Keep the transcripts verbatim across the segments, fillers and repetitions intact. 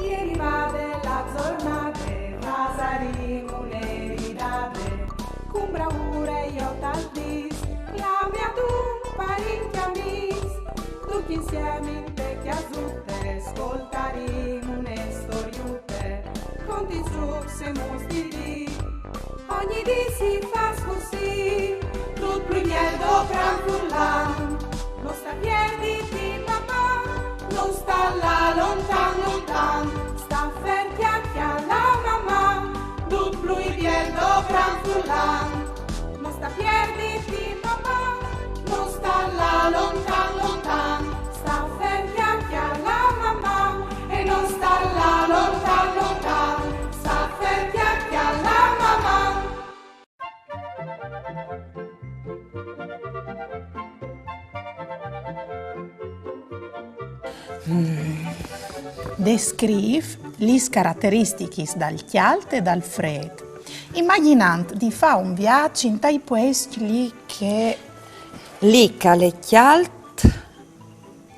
Che rivade la zornade, fasarìn une ridade, cun braure jo tal dis, clame a dun parint e amis, ducj insiemi inte cjasute, scoltarìn une storiute, cont lis rucs e muts di dì. Ogni dì si fâs cussì, dut plui biel dal cranfurlan. No sta pierditi, Maman, no sta lâ lontan, lontan. Sta fer, cjalà, cjalà, Maman, dut plui biel dal cranfurlan. No sta pierditi, Maman, no sta lâ lontan, lontan. Sta fer, cjalà, cjalà, Maman, e no sta lâ lontan, lontan. Sta fer, cjalà, cjalà, Maman. Descrîf lis carateristichis dal cjalt e dal frêt, imagjinant di fâ un viaç intai puescj li che... Li che al è cjalt,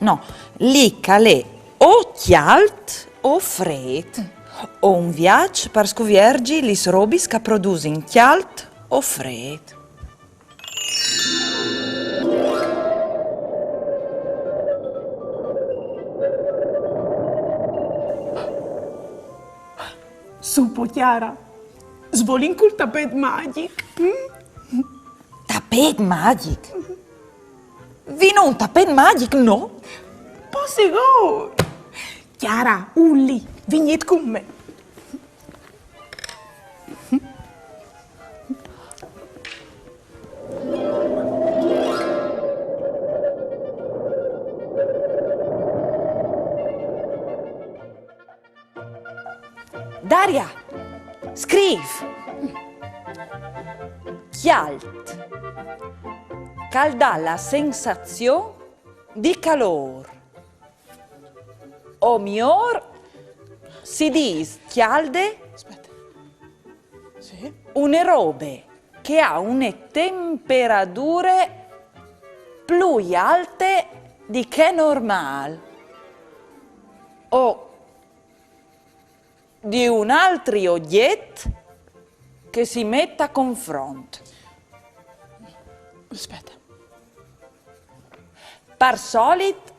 no, li che al è o cjalt o frêt. O un viaç par scuvierzi lis robis che a produsin cjalt o frêt. Su po, Chiara, svolìn cul tapêt magjic. Tapêt magjic? Vino un tapêt magjic, no? Po sigûr! Chiara, Ulli, vignît cun me. Daria, scrîf. Cjalt. Che al dà la sensazion di calôr. O miôr, si dîs cjalde. Aspete. Sì. Une robe che e à une temperadure plui alte di chê normâl. O di un altri ogjet che si met a confront. Aspete. Par solit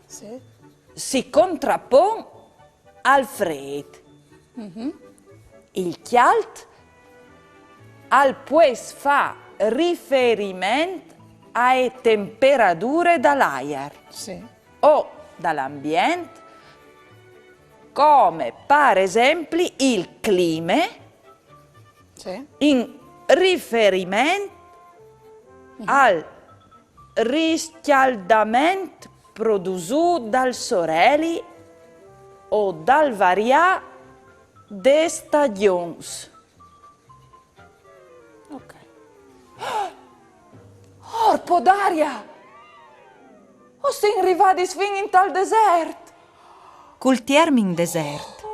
si contrapon al frêt. Il cjalt al pues fâ riferiment ae temperadure dal aiar o dal ambient, come par esempli il clime, in riferiment al riscjaldament produsût dal soreli o dal variâ des stagjons. Ok. Orpo, Daria! O sin rivadis fin intal desert! Cul tiermin desert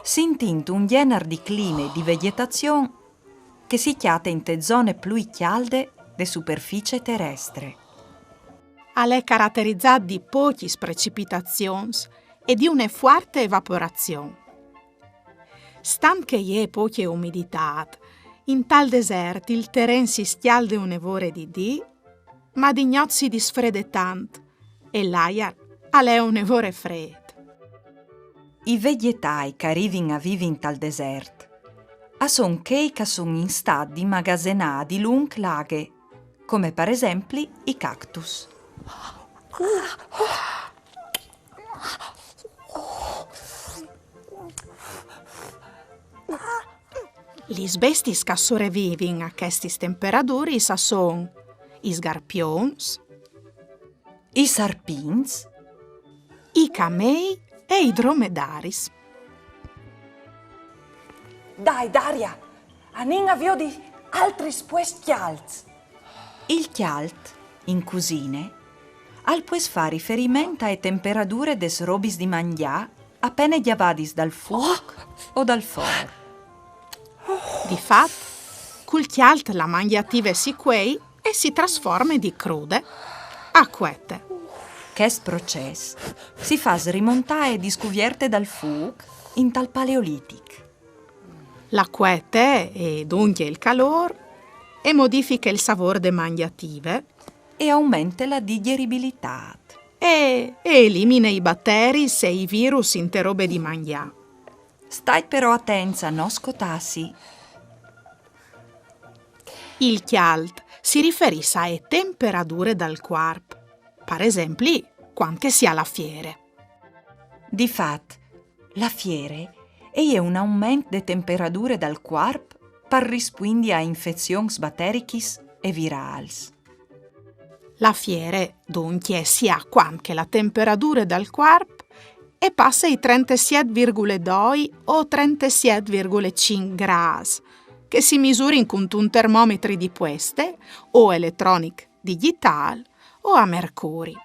si intint un gjenar di clime e di vegjetazion che si cjate inte zone plui cjalde de superficie terestre. Al è caraterizât di pocjis precipitazions e di une fuarte evaporazion. Stant che e je pocje umiditât, intal desert il teren si scjalde une vore di dì, ma di gnot si disfrede tant e l'aiar al è une vore frêt. I vegjetâi che a rivin a vivi intal desert a son chei che a son in stât di magazenâ di lunc la aghe, come par esempli i cactus. Lis bestiis che a sorevivin a chestis temperaduris a son i sgarpions, i sarpints, i camei e i dromedaris. Dai, Daria, anìn a viodi altris puescj cjalts. Il cjalt, in cusine, al pues fâ riferiment ae temperadure des robis di mangjâ a pene gjavadis dal fûc o dal for. Di fat, cul cjalt la mangjative si cuei e si trasforme di crude a cuete. Chest procès si fâs rimontae di scuvierte dal fûc intal Paleolitic. La cuete, e duncje il calôr, e modifiche il savôr de mangjative e aumente la digjeribilitât. E, e elimine i bateris e i virus inte robe di mangjâ. Stait però atents a no scotâsi. Il cjalt si riferìs ae temperadure dal cuarp, par esempli, cuant che si à la fiere. Di fat, la fiere e je un aument de temperadure dal cuarp par rispuindi a infezions baterichis e virâls. La fiere, duncje, si à cuant che la temperadure dal cuarp e passe i trentesiet virgule doi o trentesiet virgule cinc grâts, che si misurin cuntun termometri di pueste o eletronic digjitâl o a mercuri.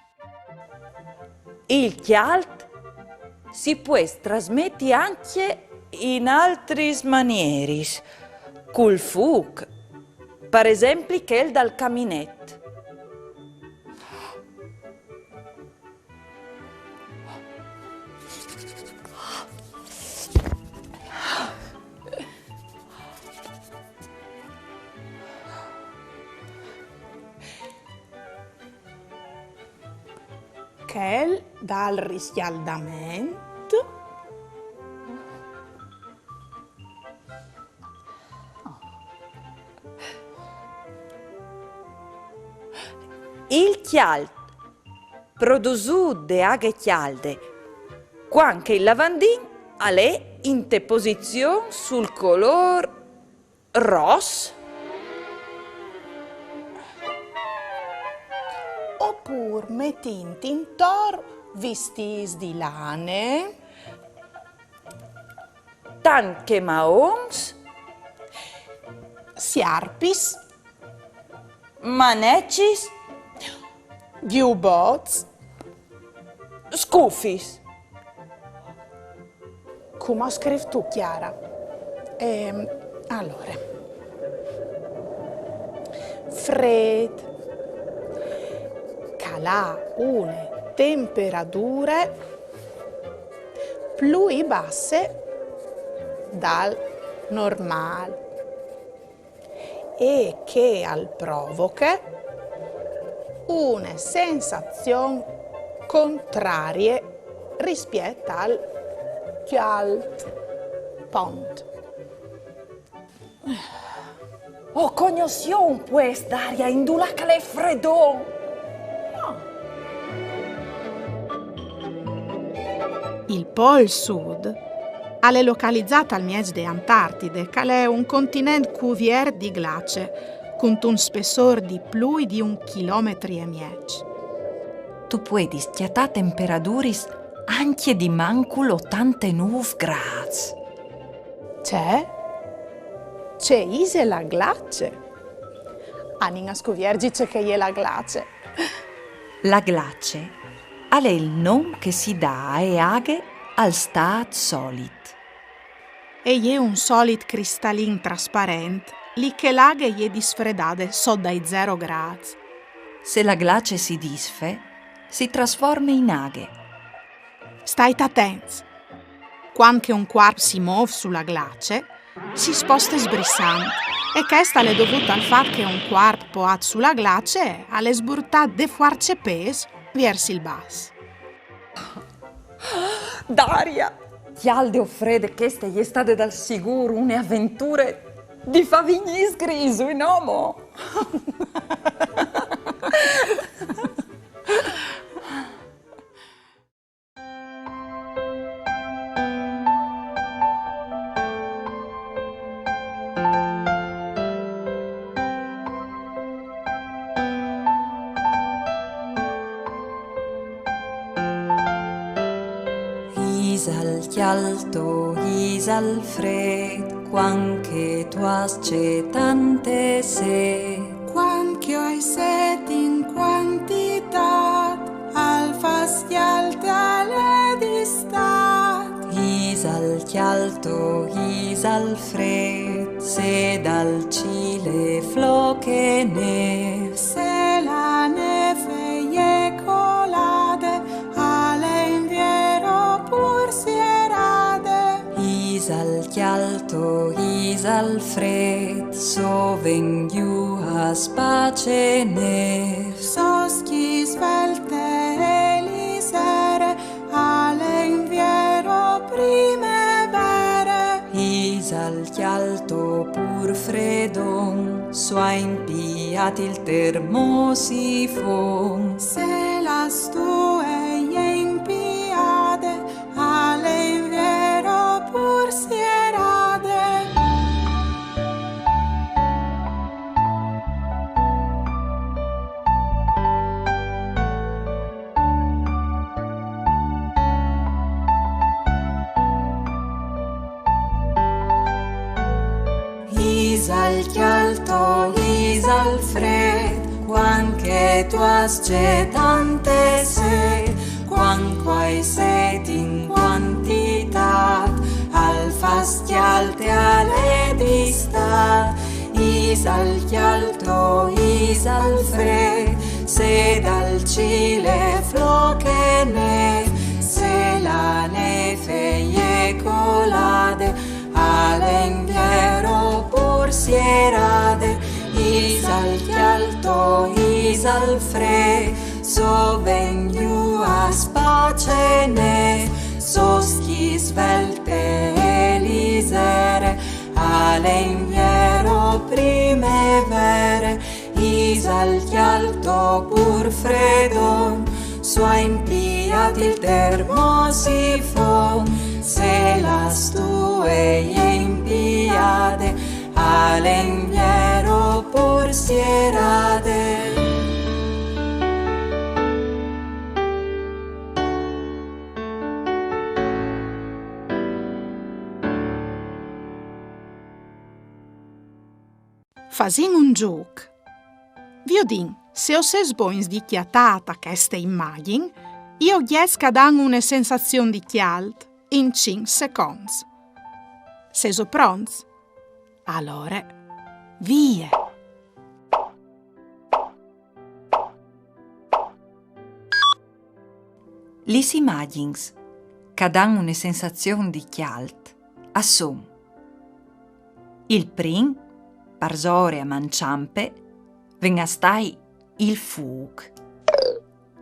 Il cjalt si pues trasmeti ancje in altris manieris, cul fûc, par esempli chel dal caminet. Chel dal riscjaldament. Il cjalt produsût de aghe cjalde, cuant che il lavandin al è inte posizion sul colôr ros. Opûr metint intor vistîts di lane, tant che maons, siarpis, manecis, gjubôts, scufis. Come âstu scrit tu, Chiara? Ehm, alore. Frêt. Che al à une temperadure plui basse dal normâl e che al provoche une sensazion contrarie rispiet al cjalt. Pont. O cognossiò un puest, Daria, indulà che al è fredon. Il Pôl Sud al è localizât al mieç de Antartide, che al è un continent cuviert di glace, cuntun spessôr di plui di un chilometri e mieç. Tu puedis cjatâ temperaduris ancje di mancul otantenûf grâts. Ce? Ce ise la glace? Anìn a scuvierzi ce che e je la glace. La glace al è il non che si dà ae aghe al stât solit. E je un solit cristalin trasparent, li che la aghe e je disfredade sot dai zero grâts. Se la glace si disfe, si trasforme in aghe. Stait atents! Cuant che un cuarp si môf su la glace, si sposte sbrissant, e chest al è dovût al fat che un cuarp poiât su la glace al è sburtât de fuarce pês viers il bas. Daria! Cjalde o frede, cheste e je stade dal sigûr une aventure di fâ vignî sgrisu, no mo? Isal cjalt o isal frêt, cuant che tu âs ce tante sêt. Cuant che o ai sêt in cuantitât, al fâs cjalt, al è d'istât. Isal cjalt o isal frêt, se dal cîl e floche nêf. Se la nêf e je colade, Cjalto isal frêt, sovent jù a space nêf. Soscje svelte e lizere, al è invier o primevere. Isal cjalto pur fredon, s'o à impiât il termosifon. Se la stue e je impiade, al è invier o pur sierade. Isal cjalto, isal frêt, cuant che tu âs ce tante sêt, cuant che o ai sêt in cuantitât, al fâs cjalt e al è d'istât. Isal cjalto, isal frêt, se dal cîl e floche nêf, se la nêf e je colade, al è invier o pur sierade. Isal cjalto, isal frêt, sovent jù a space nêf. Soscje svelte e lizere, al è invier o primevere. Isal cjalto pur fredon, s'o à impiât il termosifon. Se la stue e je impiade, al è invier o pur sierade. Fasìn un zûc. Viodìn se o sês bogns di cjatâ ta cheste imagjin i ogjets che a dan une sensazion di cjalt in cinc seconts. Sêso pronts? Alore, vie! Lis imagjins che a dan une sensazion di cjalt a son: il prin, parsore a man çampe, ven a stâi il fûc.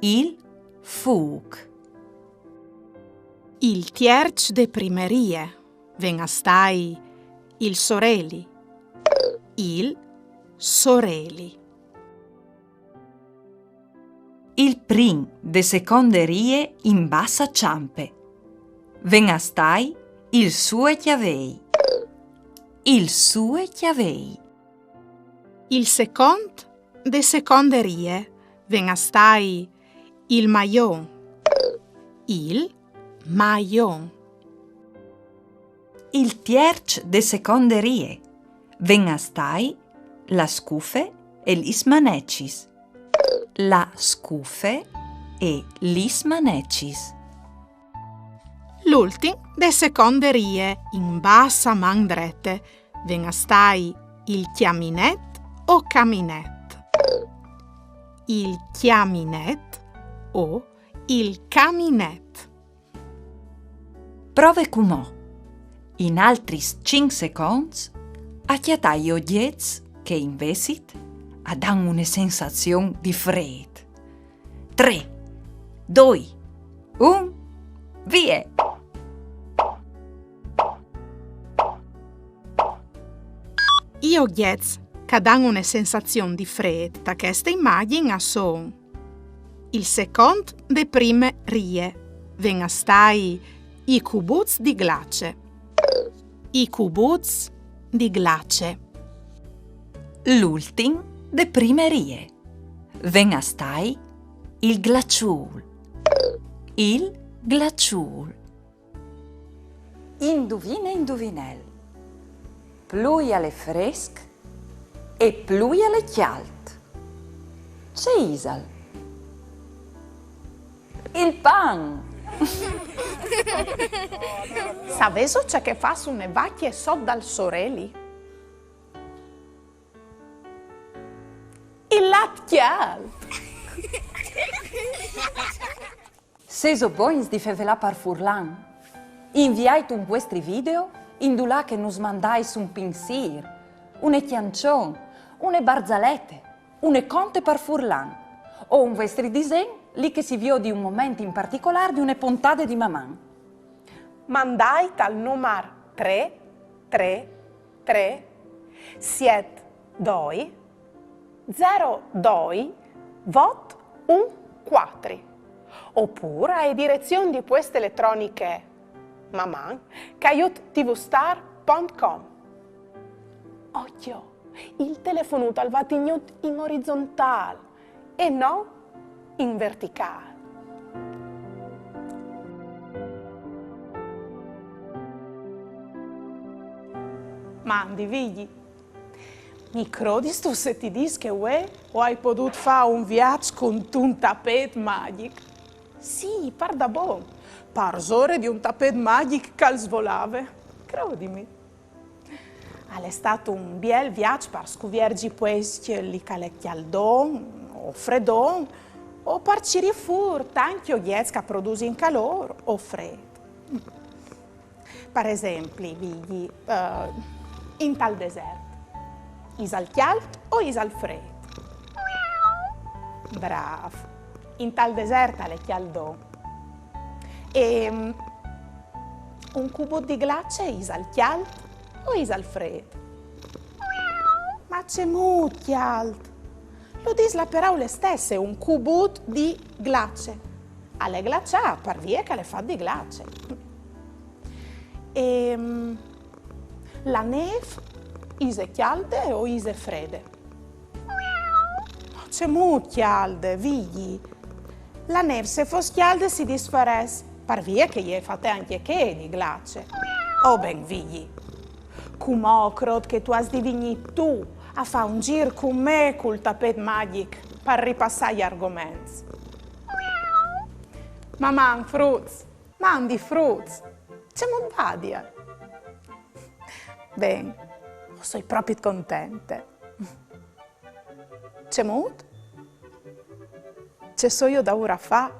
Il fûc. Il tierç de prime rie ven a stâi il soreli. Il soreli. Il prin de seconde rie in basse çampe ven a stâi il sue cjavei. Il sue cjavei. Il secont de seconde rie ven a stâi il maion. Il maion. Il tierç de seconde rie ven a stâi la scufe e lis manecis. La scufe e lis manecis. L'ultin de seconde rie in basse a man drete ven a stâi il cjaminet o caminet. Il cjaminet o il caminet. Prove cumò, in altris cinc seconts, a cjatâ i ogjets che invezit a dan une sensazion di frêt. Trê, doi, un, vie! I ogjets che a dan une sensazion di frêt ta cheste imagjin a son: il secont de prime rie ven a stâi i cubuts di glace. I cubuts di glace. L'ultin de prime rie ven a stâi il glaçûl. Il glaçûl. Induvine, induvinel. Plui al è fresc e plui al è cjalt. Ce isal? Il pan! Savêso ce che e fâs une vacje sot dal soreli? Il lat cjalt! Sêso bogns di fevelâ par furlan? Inviait un vuestri video indulà che nus mandais un pinsîr, une cjançon, une barzalete, une conte par furlan, o un vuestri disen, li che si viodi un moment in particolâr di une pontade di Maman. Mandait al numar trê trê trê siet doi zero doi vot un cuatri, opûr ae direzion di pueste eletroniche maman caiut tvstar pont com. Ocjo, il telefonut al va tignût in orizontâl e no in verticâl. Mandi, Vigji. Mi crodistu se ti dîs che vuê o ai podût fâ un viaç cuntun tapêt magjic? Sì, pardabon. Parsore di un tapêt magjic che al svolave. Crodimi. Al è stât un biel viaç par scuvierzi puest li che al è cjaldon o fredon, o par cirî fûr tancj ogjets che a produsin calôr o frêt. Par esempli, Vigji, eh, intal desert. Isal cjalt o isal frêt? Brâf. Intal desert al è cjaldon. E, mm, un cubut di glace isal cjalt o isal frêt? Ma cemût cjalt? Lu dîs la peraule stesse, un cubut di glace. Al è glaçât, par vie che al è fat di glace. Ehm, la nêf ise cjalde o ise frede? Ma cemût cjalde, Vigji? La nêf, se e fos cjalde, si disfarès, par vie che e je fate ancje chê di glace. Oh ben, Vigji. Cumò o crôt che tu âs di vignî tu a fâ un zîr cun me cul tapêt magjic par ripassâ i argoments. Maman, fruts, mandi fruts, cemût vadial? Ben, o soi propit contente. Cemût? Ce soio daûr a fâ?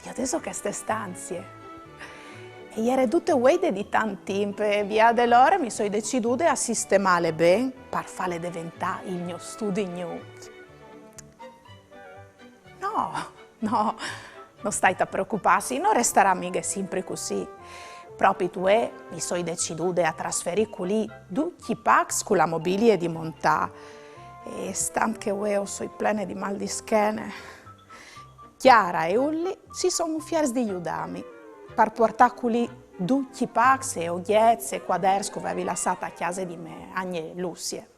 Viodêso cheste stanzie? E jere dute vueide di tant timp e viade lore mi soi decidude a sistemâle ben par fâle deventâ il gno studi gnûf. No, no, no stait a preocupâsi, no restarà mighe simpri cussì. Propit vuê mi soi decidude a trasferî culì ducj i pacs cu la mobilie di montâ. E stant che vuê o soi plene di mâl di schene, Chiara e Ulli si son ufierts di judâmi par puartâ culì ducj i pacs e ogjets e cuaders che o vevi lassât a cjase di mê agne Lucie.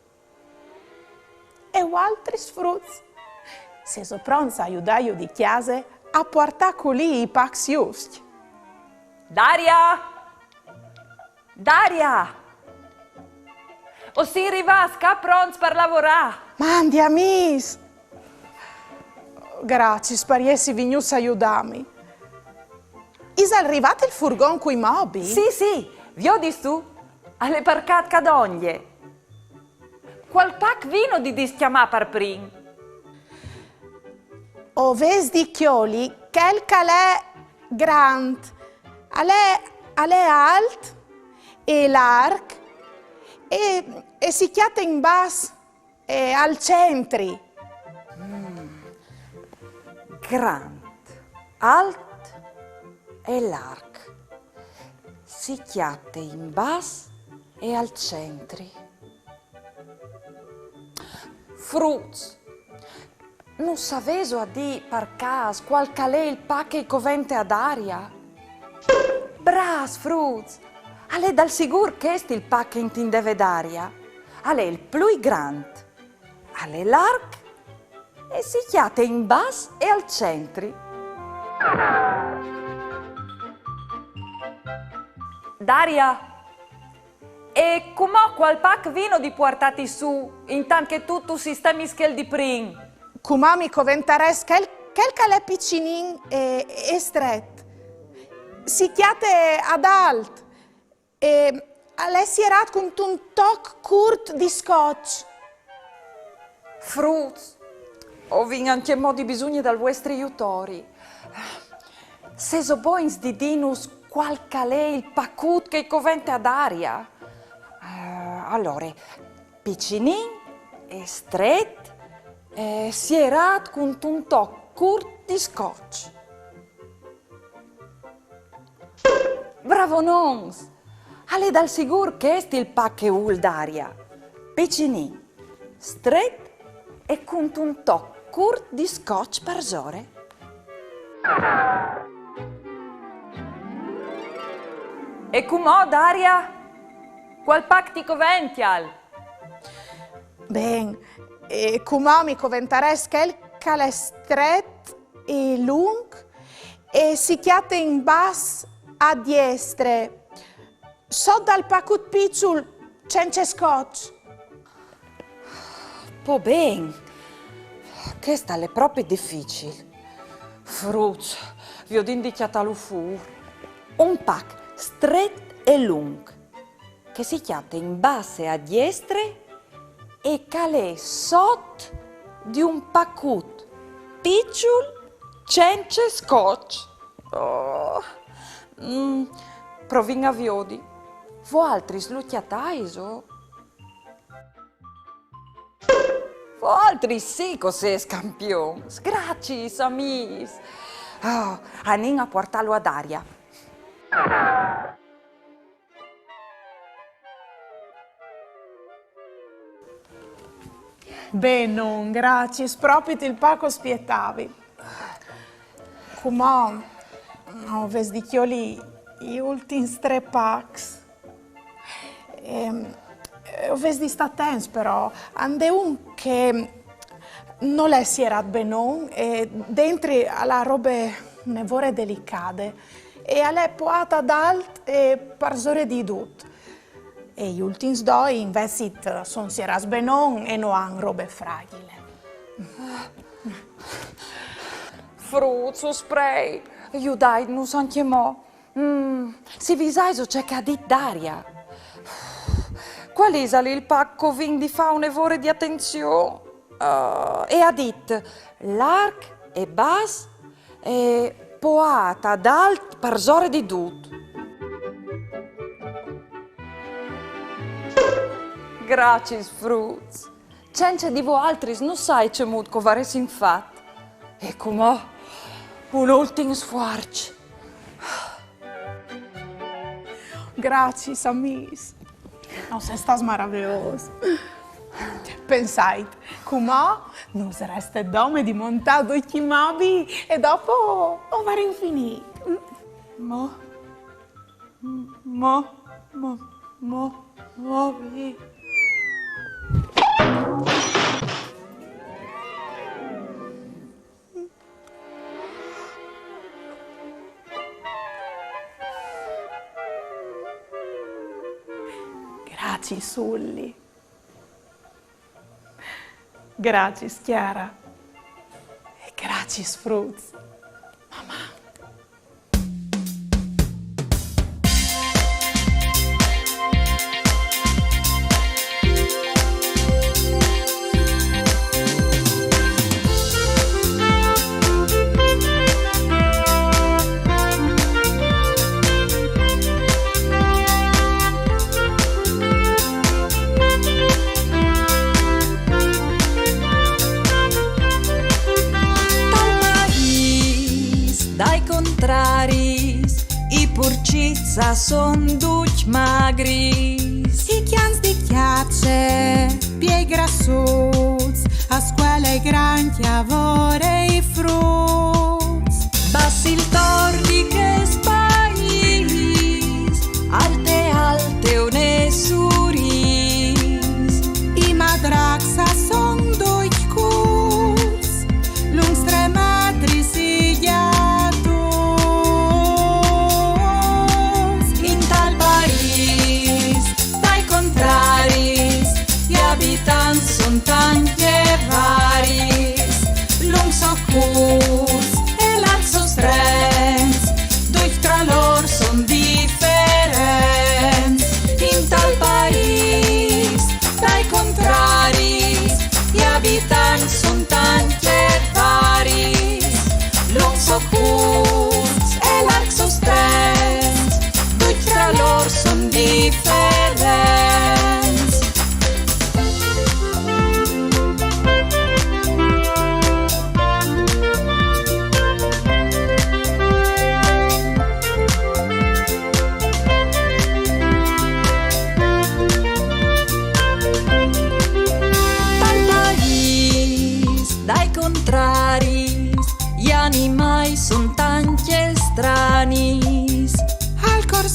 E vualtris fruts? Sêso pronts a judâju di cjase a puartâ culì i pacs juscj? Daria! Daria! O sin rivâts ca pronts par lavorâ! Mandi amîs! Graciis par jessi vignûts a judâmi. Isal rivât il furgon cui mobili? Sì, sì, viodistu? Al è parcât ca dongje. Cuâl pac vino di discjamâ par prin? O vês di cjoli chel che al è grant. Al è, al è alt e larc e, e si cjate in bas e al centri. Mm. Grant, alt e larc. Si cjate in bas e al centri. Fruts, nus savêso a dî par câs cuâl che al è il pac che i covente a Daria? Brâfs, fruts! Al è dal sigûr chest il pac che intindeve Daria. Al è il plui grant. Al è larc e si cjate in bas e al centri. Daria, e cumò cuâl pac vino di puartâti sù, intant che tu, tu sistemis chel di prin? Cumò mi coventarès chel, chel che al è picinin e, e stret. Si cjate ad alt. E al è sierât cuntun toc curt di scotch. Fruts, o vin ancjemò di bisugne dal vuestri jutori. Sêso bogns di dînus Qual che al è il pacut che i covente a Daria? Eh, alore, picinin e stret e sierât cuntun toc curt di scotch. Bravonons! Al è dal sigûr chest il pac che vûl Daria. Picinin, stret e cuntun toc curt di scotch parsore. E cumò, Daria? Cuâl pac ti covential? Ben, e cumò mi coventarès chel che al è stret e lunc e si cjate in bas a diestre, sot dal pacut piçul cence scotch. Po ben, chest al è propit dificil. Fruts, viodìn di cjatâlu fûr. Un pac stret e lunc, che si cjate in bas a diestre e che al è sot di un pacut piçul cence scotch. Oh. Mm, provìn a viodi. Voaltris lu cjatais? Voaltris sì che o sês campions. Graciis, amîs. Oh, anìn a puartâlu a Daria. Benon, graciis, propit il pac che o spietavi. Cumò o vês di cjoli i ultins trê pacs. Ehm, o vês di stâ atents però, a 'nd è un che nol è sierât benon e dentri al à robe une vore delicade e al è poiât adalt e parsore di dut. E i ultins doi, invezit, a son sierâts benon e no àn robe fragjile. Fruts, us prei, judaitnus ancjemò. Mm, si visaiso ce che e à dit Daria? Cuâl isal il pac che o vin di fâ une vore di atenzion? Ah, e à dit larc e bas e poiât adalt parsore di dut. Graciis, fruts. Cence di voaltris no sai cemût che o varessin fat. E cumò, un ultin sfuarç. Graciis, amîs. O sês stâts maraveôs. Pensait, cumò nus reste dome di montâ ducj i mobii e dopo o varìn finît. Mo, mo, mo, mo, mobii. Graciis, Sulli. Graciis, Chiara. E graciis, fruts. Maman! Tal paîs dai contraris, i purcits a son ducj magris. I cjans di cjace, biei grassuts, a scuele i grancj a vore i fruts. Bas il tor di chest paîs, alte, alte une surîs. I madracs a son ducj curts, lungs trê metris i gjatuts. In tal paîs dai contraris, i abitants son tancj e varis, lungs o curts e larcs o strets, ducj tra lôr son diferents. In tal paîs dai contraris, i abitants son tancj e varis, lungs o curts e larcs o strets.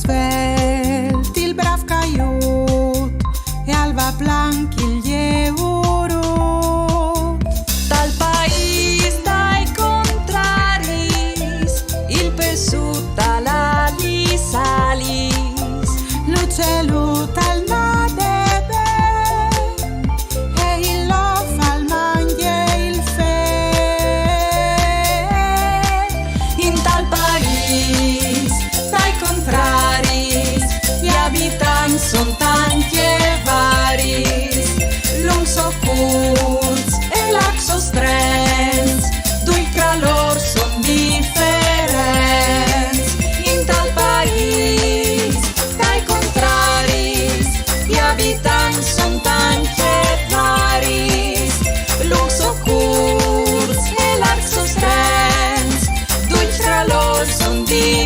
Belt il brav caiut e al va blanc il glieurut. Tal paîs dai contraris, il pessut al à lis alis, l'ucelut al nade ben e il lof al mangje il fêl. In tal paîs dai contraris, i abitants son tancj e varis, luncs o curts e larcs o strents, ducj tra lôr son diferents. In tal paîs dai contraris, i abitants son tancj e varis, luncs o curts e larcs o strents, ducj tra lôr son diferents.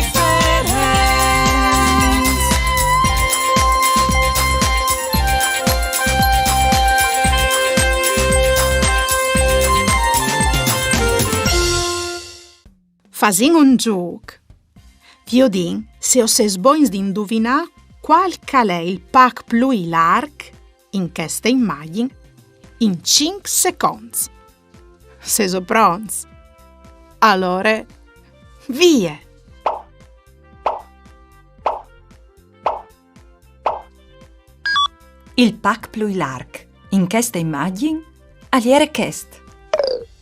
Fasìn un zûc. Viodìn se o sês bogns di induvinâ cuâl che al è il pac plui larc in cheste imagjin in cinc seconts. Sêso pronts? Alore, vie! Il pac plui larc in cheste imagjin al jere chest.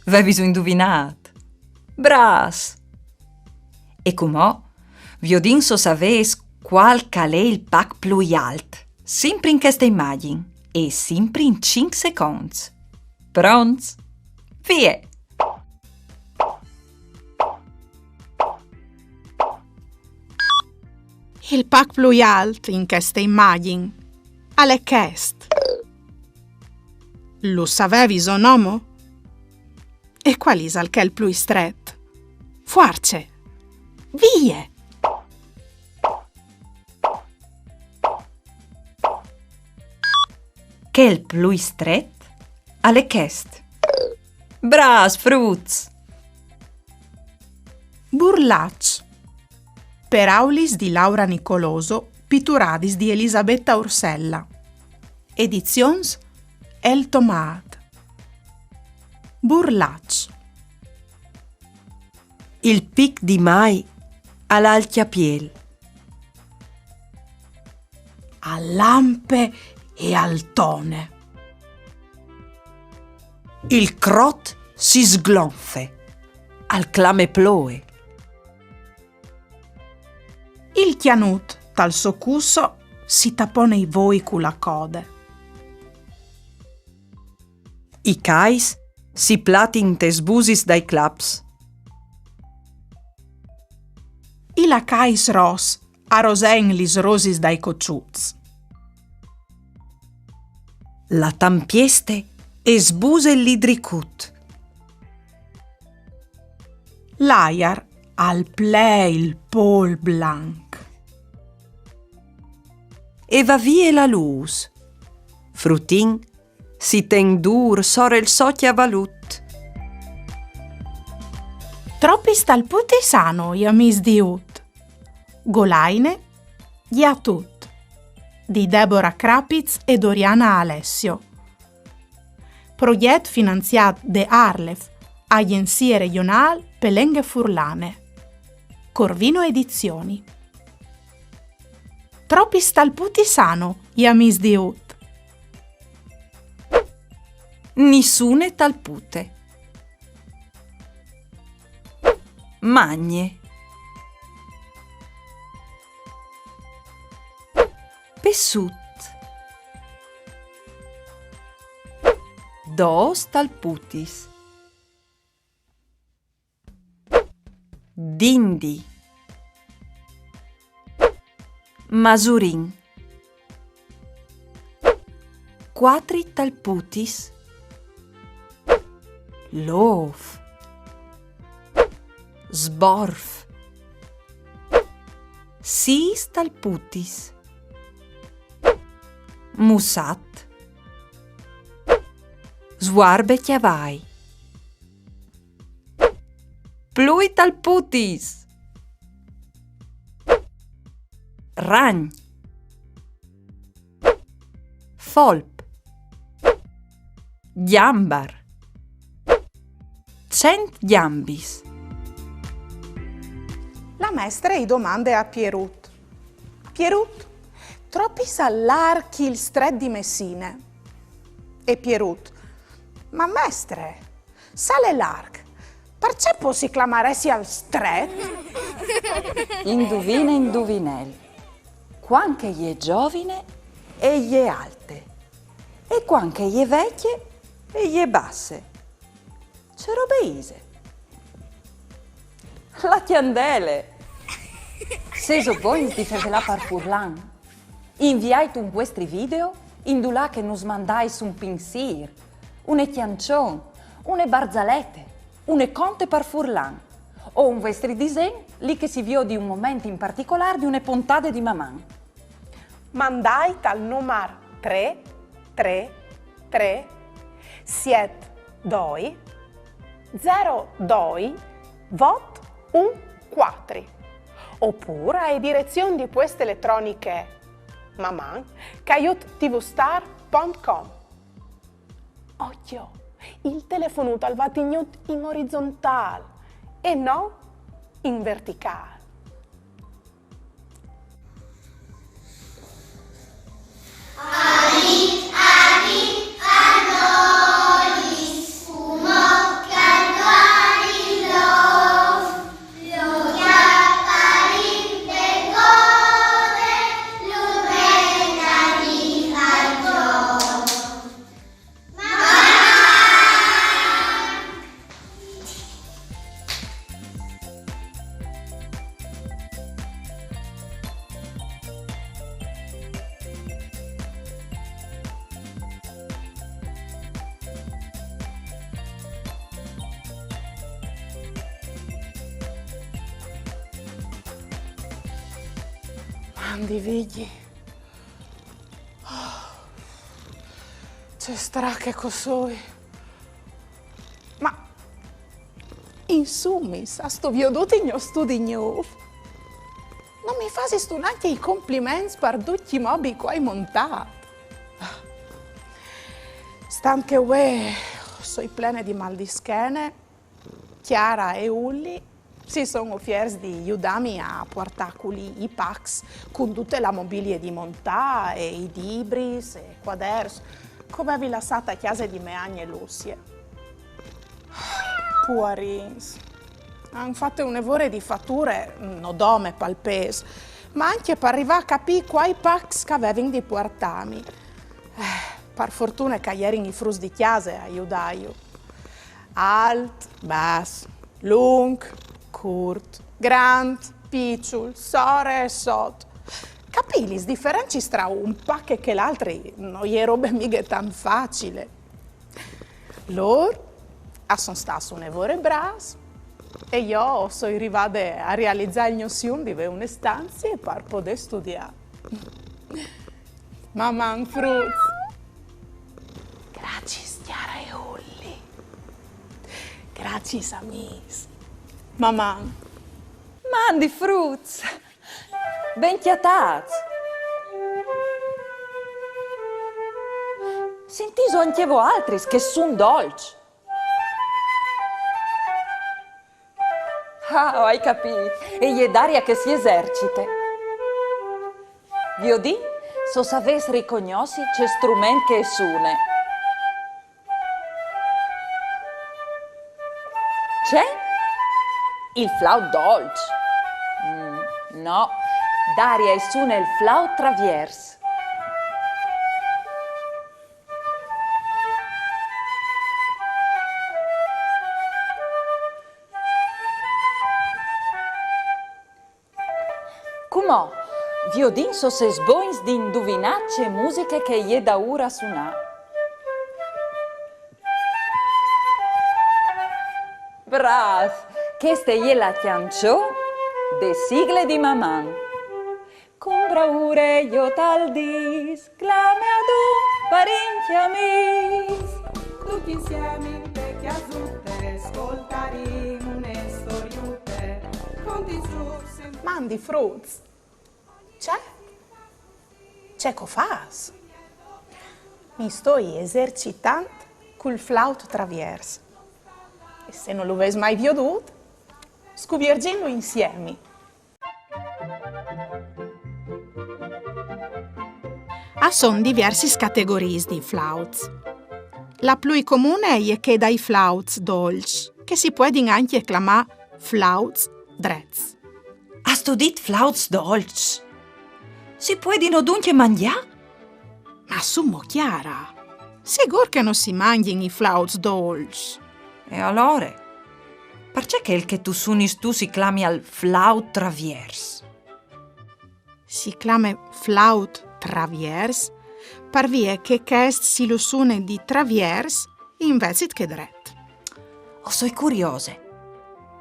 Veviso induvinât? Brâfs! E cumò, viodìn se o savês cuâl che al è il pac plui alt, simpri in cheste imagjin e simpri in cinc seconts. Pronts? Vie! Il pac plui alt in cheste imagjin al è chest. Lu saveviso, nomo? E cuâl isal chel plui stret? Fuarce! Vie! Chel plui stret al è chest. Brâfs, fruts! Burlaç. Peraulis di Laura Nicoloso, pituradis di Elisabetta Ursella. Edizions El Tomât. Burlaç. Il pic di mai al à il cjapiel. Al lampe e al tone. Il crot si sglonfe, al clame ploie. Il cjanut tal so cusso si tapone i voi cu la code. I cais si platin tes busis dai claps. I lacais ros a rosein lis rosis dai coçuts. La tampieste e sbuse il lidricut. L'aiar al plee il pôl blanc. E va vie la lûs. Frutin si ten dûr sore il so cjavalut. Tropis talputis anu i amîs di Ut? Golaine, gjatut. Di Debora Crapiz e Doriana Alessio. Progjet finanziât de ARLeF, Agjenzie Regjonâl pe Lenghe Furlane. Corvino Edizioni. Tropis talputis anu i amîs di Ut? Nissune talpute. Magne. Pessut. Dôs talputis. Dindi. Masurin. Cuatri talputis. Lôf. Sborf. Sîs talputis. Mussat. Svuarbecjavai. Plui talputis. Ragn. Folp. Gjambar. Cent gjambis. La mestre i domande a Pierut: Pierut, tropis al è larc il stret di Messine? E Pierut: Ma mestre, se al è larc, parcè po si clamaressial stret? Induvine, induvinel. Cuant che e je zovine e je alte, e cuant che e je vecje e je basse. Ce robe ise? La cjandele! Sêso bogns di fevelâ par furlan? Inviait un vuestri video indulà che nus mandais un pinsîr, une cjançon, une barzalete, une conte par furlan, o un vuestri disen li che si viodi un moment in particolâr di une pontade di Maman. Mandait al numar trê trê trê siet doi zero doi vot un cuatri, opûr ae direzion di pueste eletroniche maman caiut tvstar pont com. Ocjo, il telefonut al va tignût in orizontâl e no in verticâl. Mandi Vigji. Oh, ce strache che o soi. Ma, insumis, âstu viodût il gno studi gnûf? No mi fasistu nancje i compliments par ducj i mobii che o ai montât. Stant che vuê o soi plene di mâl di schene, Chiara e Ulli si son ufierts di judâmi a puartâ culì i pacs cun dute la mobilie di montâ e i libris e cuaders che o vevi lassât a cjase di mê agne Lucie. Puarins. A àn fate une vore di fature, no dome pal pês, ma ancje par rivâ a capî cuâi pacs che a vevin di puartâmi. Eh, par fortune che a jerin i fruts di cjase a judâju. Alt, bas, lunc, curt, grant, piçul, sore e sot. Capî lis diferencis tra un pac e chel altri no je robe mighe tant facile. Lôr a son stâts une vore brâfs e jo o soi rivade a realizâ il gno sium di vê une stanzie par podê studiâ. Maman, fruts! Graciis, Chiara e Ulli. Graciis, amîs. Maman. Mandi fruts! Ben cjatâts! Sintîso ancje voaltris che sun dolçs? Ah, o ai capît. E je Daria che si esercite. Viodìn se o savês ricognossi ce strument che e sune. Ce? Il flaut dolç? Mm, no, Daria e sune il flaut traviers. Cumò, viodìn se o sês bogns di induvinâ ce musiche che e je daûr a sunâ. Brâfs! Cheste e je la cjançon de sigle di Maman. Cun braure jo tal dîs, clame adun parincj amîs. Ducj insiemi inte cjasute, scoltarìn une storiute. Contìn sù, sentìn. Mandi fruts! Ce? Ce che o fâs? Mi stoi esercitant cul flaut traviers. E se no lu vês mai viodût, scuvierzìnlu insiemi. A son diviersis categoriis di flauts. La plui comune e je chê dai flauts dolçs, che si puedin ancje clamâ flauts drets. Âstu dit flauts dolçs? Si puedino duncje mangjâ? Ma su mo, Chiara, sigûr che no si mangjin i flauts dolçs. E alore? Parcè che il che tu sunis tu si clamial flaut traviers? Si clame flaut traviers, par vie che chest si lu sune di traviers invezit che dret. O soi curiose.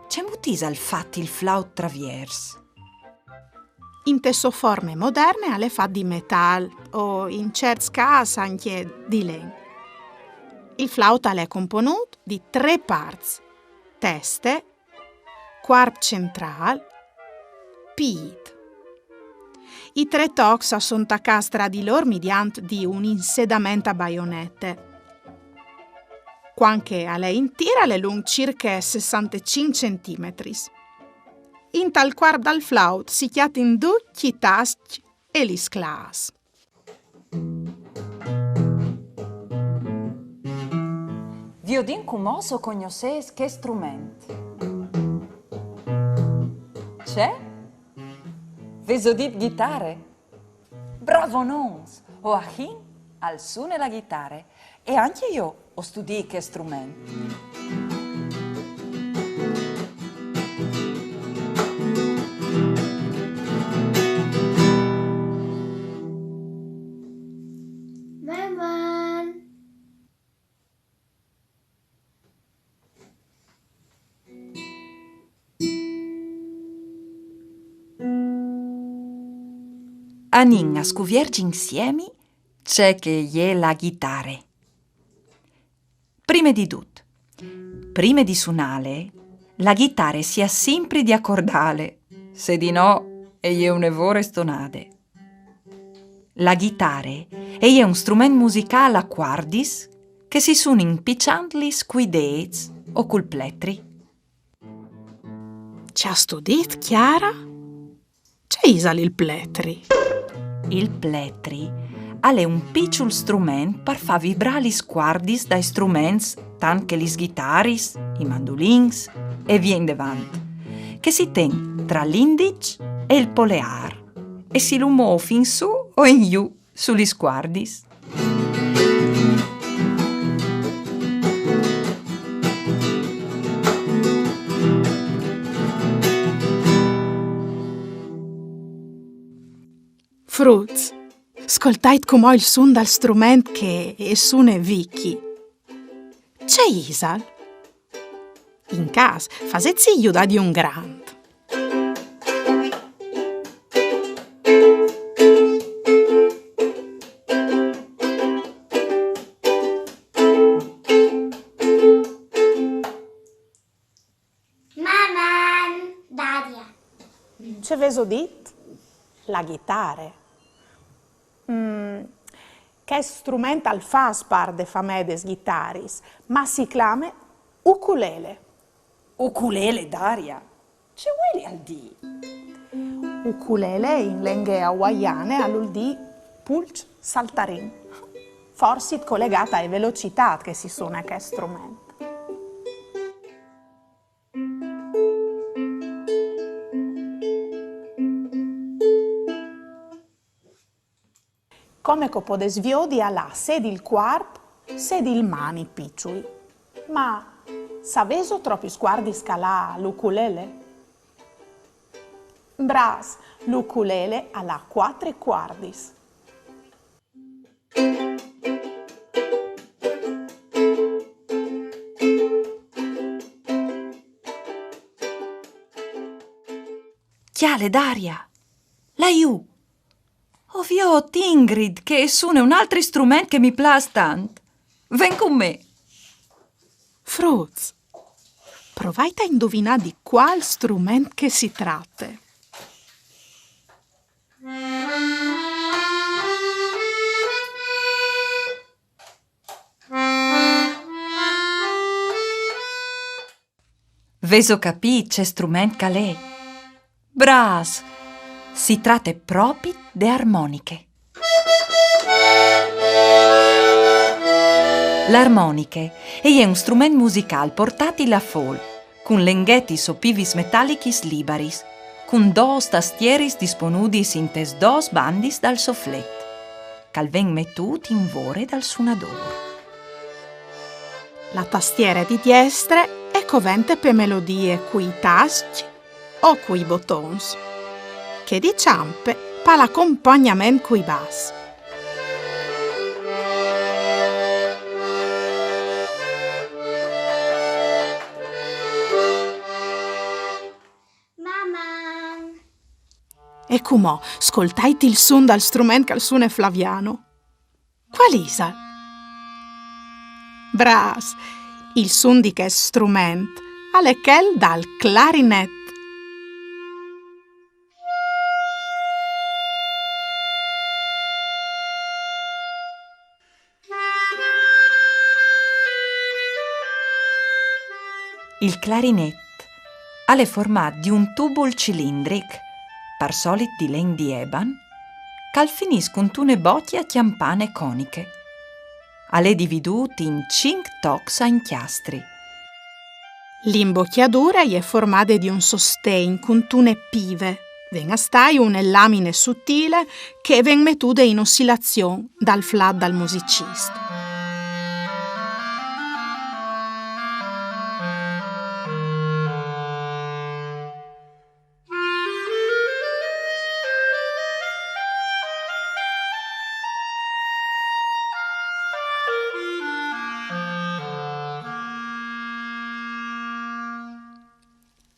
Cemût isal fat il flaut traviers? Inte sô forme moderne al è fat di metâl o, in cierts câs, ancje di len. Il flaut al è componût di trê parts: teste, cuarp centrâl, pît. I trê tocs a son tacâts tra di lôr midiant di un insedament a baionete. Cuant che al è intîr al è lunc cirche sessantecinc centimetris. Intal cuarp dal flaut si cjatin ducj i tascj e lis clâfs. Viodìn cumò se o cognossês chest strument. Ce? Vêso dit ghitare? Bravonons! Joachim al sune la ghitare e ancje jo o studii chest strument. Maman! Anìn a scuvierzi insiemi ce che e je la ghitare. Prime di dut, prime di sunâle, la ghitare si à simpri di acordâle, se di no e je une vore stonade. La ghitare e je un strument musicâl a cuardis che si sunin piçantlis cui dêts o cul pletri. Ce âstu dit, Chiara? Ce isal il pletri? Il pletri al è un piçul strument par fâ vibrâ lis cuardis dai struments tant che lis ghitaris, i mandulins e vie indevant, che si ten tra l'indiç e il poleâr e si lu môf in sù o in jù su lis cuardis. Fruts, scoltait cumò il sun dal strument che e sune Vicky. Ce isal? In câs, fasêtsi judâ di un grant. Maman, Daria. Ce vêso dit? La ghitare. Mm, chest strument al fâs part de famee des ghitaris, ma si clame ukulele. Ukulele, Daria? Ce vuelial dî? Ukulele in lenghe hawaiane al vûl dî pulç saltarin. Forsit colegât ae velocitât che si sune chest strument. Come che o podês viodi, al à sedi il cuarp, sedi il mani piçui. Ma savêso tropis cuardis che al à l'ukulele? Brâfs, l'ukulele al à cuatri cuardis. Cjale, Daria! Là jù! O viôt Ingrid che e sune un altri strument che mi plâs tant. Ven cun me! Fruts, provait a induvinâ di cuâl strument che si trate. Vêso capît ce strument che al è? Brâfs! Si trate propit de armoniche. La armoniche e je un strument musicâl portât a fol, cun lenghetis o pivis metalichis libaris, cun dôs tastieris disponudis intes dôs bandis dal soflet, che al ven metût in vore dal sunadôr. La tastiere di diestre e covente pe melodie cui tascj o cui botons, chê di çampe pal acompagnament cui bas. Maman! E cumò, scoltait il sun dal strument che al sune Flaviano. Cuâl isal? Brâfs! Il sun di chest strument al è chel dal clarinet. Il clarinet al è formât di un tubul cilindric, par solit di len di eban, che al finìs cuntune bocje a cjampane coniche. Al è dividût in cinc tocs a incjastri. L'imbocjadure e je formade di un sosten cuntune pive, ven a stâi une lamine sutile che e ven metude in osilazion dal flât dal musicist.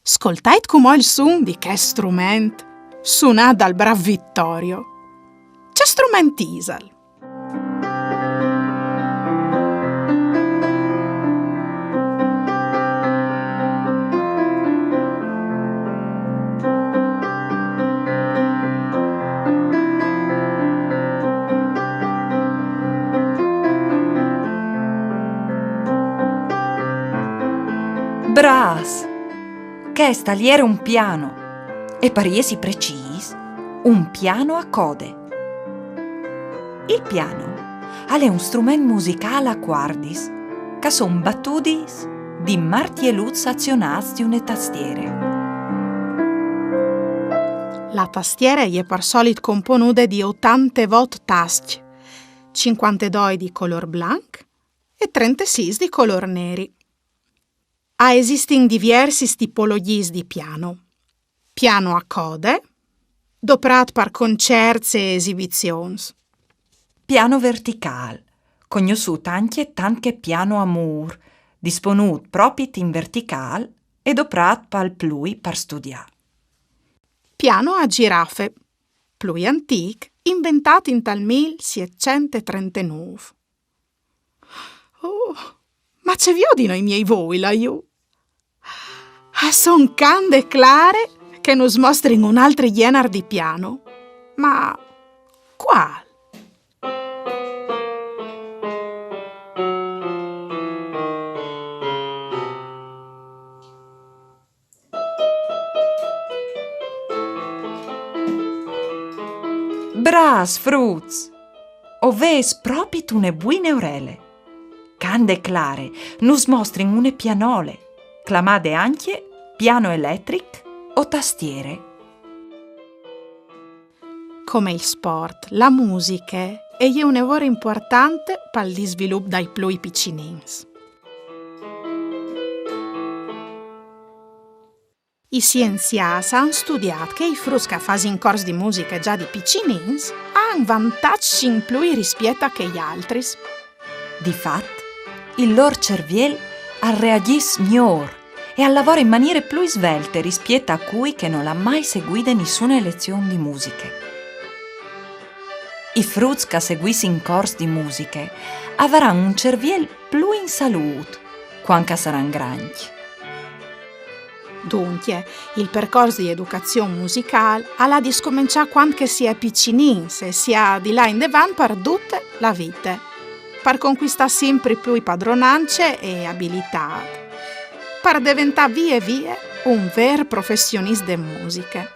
Scoltait cumò il sun di chest strument, sunât dal brâf Vittorio. Ce strument isal? Brâfs! Chest al jere un piano, e par jessi precîs, un piano a code. Il piano al è un strument musicâl a cuardis, che a son batudis di martieluts azionâts di une tastiere. La tastiere e je par solit componude di otantevot tascj, cincuantedoi di colôr blanc e trentesîs di colôr neri. A esistin diviersis tipologjiis di piano. Piano a code, doprât par concerts e esibizions. Piano verticâl, cognossût ancje tant che piano a mûr, disponût propit in verticâl e doprât pal plui par studiâ. Piano a girafe, plui antîc, inventât intal mil sietcent e trentenûf. Oh, ma ce viodino i miei voi là jù? A son cande clare che nus mostrin un altri gjenar di piano. Ma cuâl? Brâfs, fruts! O vês propit une buine orele. Cande clare, nus mostrin une pianole, clamade ancje piano eletric o tastiere. Come il sport, la musiche e je une vore impuartante pal disvilup dai plui piçinins. I sienziâts a àn studiât che i fruts che a fasin cors di musiche za di piçinins a àn vantaçs in plui rispiet a chei altris. Di fat, il lôr cerviel al reagjìs miôr e al lavore in maniere plui svelte rispiet a cui che nol à mai seguide nissune lezion di musiche. I fruts che a seguissin cors di musiche a varan un cerviel plui in salût cuant che a saran grancj. Duncje, il percors di educazion musicâl al à di scomençâ cuant che si è piçinins e si à di lâ indevant par dute la vite, par concuistâ simpri plui padronance e abilitât. par deventâ vie vie un vêr professionist de musiche.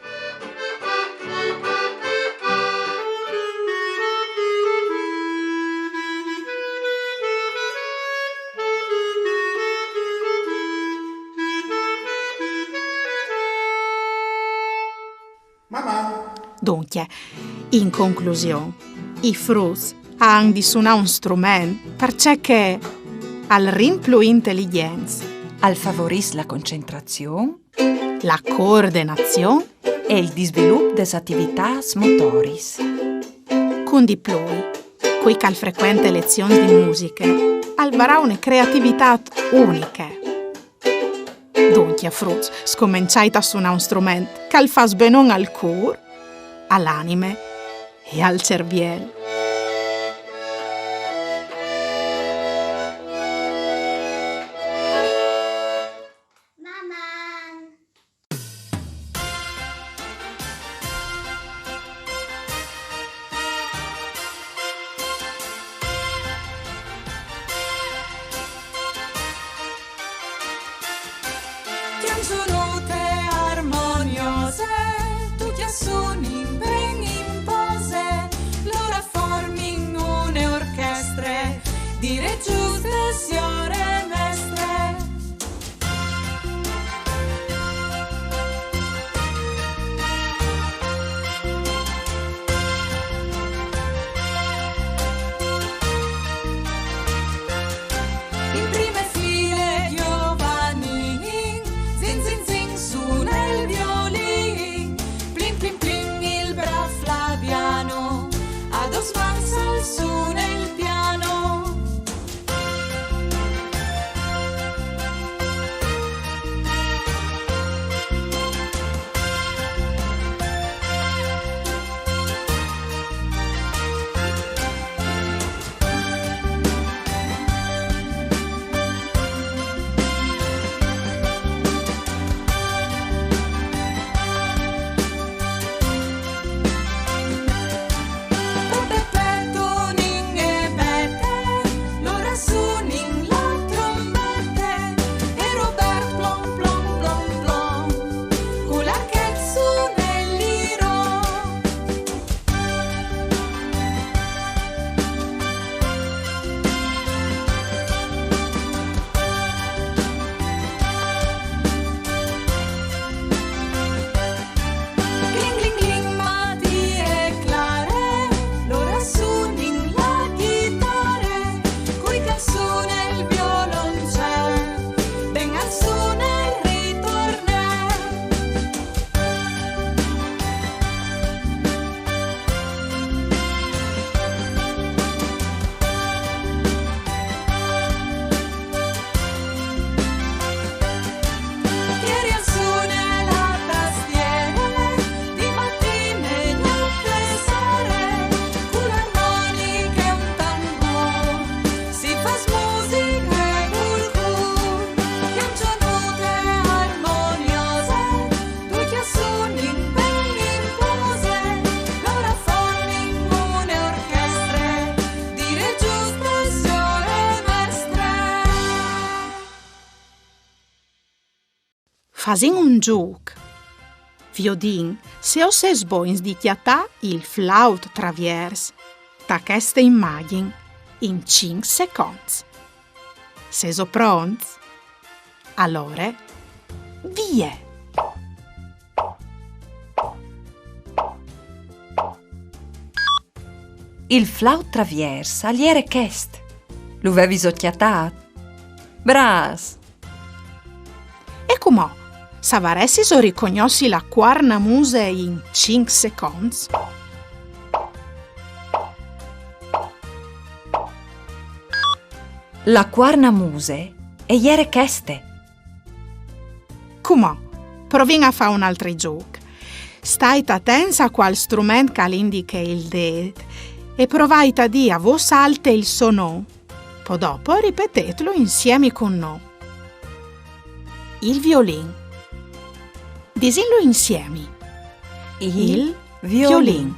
Maman! Duncje, in conclusion, i fruts a àn di sunâ un strument parcè che al rind plui inteligjence, al favorìs la concentrazion, la coordenazion e il disvilup des ativitâts motoris. Cun di plui, cui che al frecuente lezions di musiche al varà une creativitât uniche. Duncje, fruts, scomençait a sunâ un strument che al fâs benon al cûr, a la anime e al cerviel. Maman! Cjançonute armoniose, tu cjançonin ben in pose, lôr a formin une orchestre, dire juste siore mestre. In prime file Giovannin, zin zin zin, sune il violin, plin plin plin il brâf Flaviano, a dôs mans al sune il piano. Pepe, Tonin e Bete, lôr a sunin la trombete, e Robert plon plon plon plon, cul archet sune il liron. Glin, glin, glin, Matie e Clare, lôr a sunin la ghitare, cui che al sune il violoncel, ben al sune il ritornel. Ieri al sune la tastiere, di matine, gnot e sere, cu l'armoniche e un tambôr, si fâs musiche cul cûr, cjançonute armoniose, ducj a sunin ben in pose, lôr a formin une orchestre, dire juste siore mestre. Fasìn un zûc. Viodìn se o sês bogns di cjatâ il flaut traviers ta cheste imagjin in cinc seconts. Sêso pronts? Alore, vie! Il flaut traviers al jere chest. Lu veviso cjatât? Brâfs! E cumò, savaressiso ricognossi la cuarnamuse in cinc seconts? La cuarnamuse e jere cheste. Cumò, provìn a fâ un altri zûc. Stait atents a cuâl strument che al indiche il dêt e provait a dî a vôs alte il so non. Po dopo ripetêtlu insiemi cun nô. Il violin. Disìnlu insiemi. Il violin.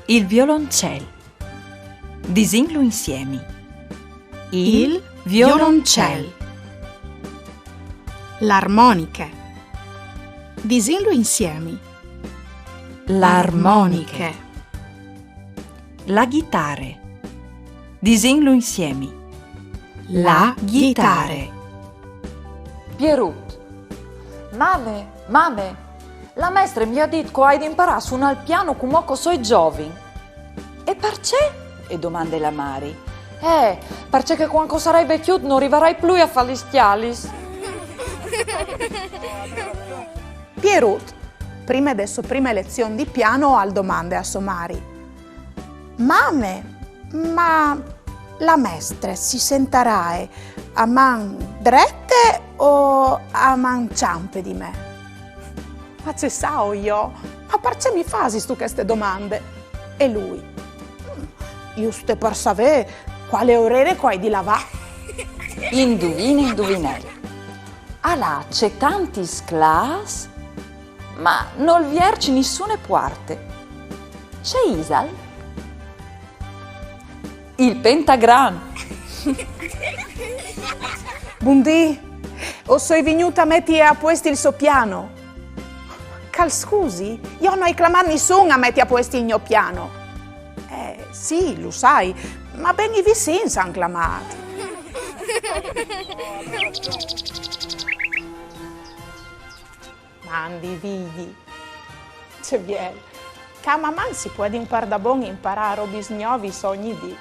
Il violoncel. Disìnlu insiemi. Il violoncel. L'armoniche. Disìnlu insiemi. L'armoniche. La ghitare. Disìnlu insiemi. La ghitare. Pierut. Mame, mame, la mestre mi à dit che o ai di imparâ a sunâ il piano cumò che o soi zovin. E parcè? E domande la mari. Eh, parcè che cuant che o sarai vecjut no rivarai plui a fâ lis scjalis. Pierut, prime de sô prime lezion di piano, al domande a sô mari: Mame, ma la mestre si sentaraie a man drete o a man çampe di me? Ma ce sao jo? Ma parcè mi fasistu cheste domande? E lui: "Mm, juste par savê cuale orere che o ai di lavâ." Induvine, induvinel. Al à cetantis clais, ma nol vierç nissune puarte. Ce isal? Il pentagram. Bundì, o soi vignût a meti a puest il so piano. Che al scusi, jo no ai clamât nissun a meti a puest il gno piano. Eh, sì, lu sai, ma ben i vicins a àn clamât. Mandi, Vigji. Ce biel. Che a Maman si puedin pardabon imparâ robis gnovis ogni dì.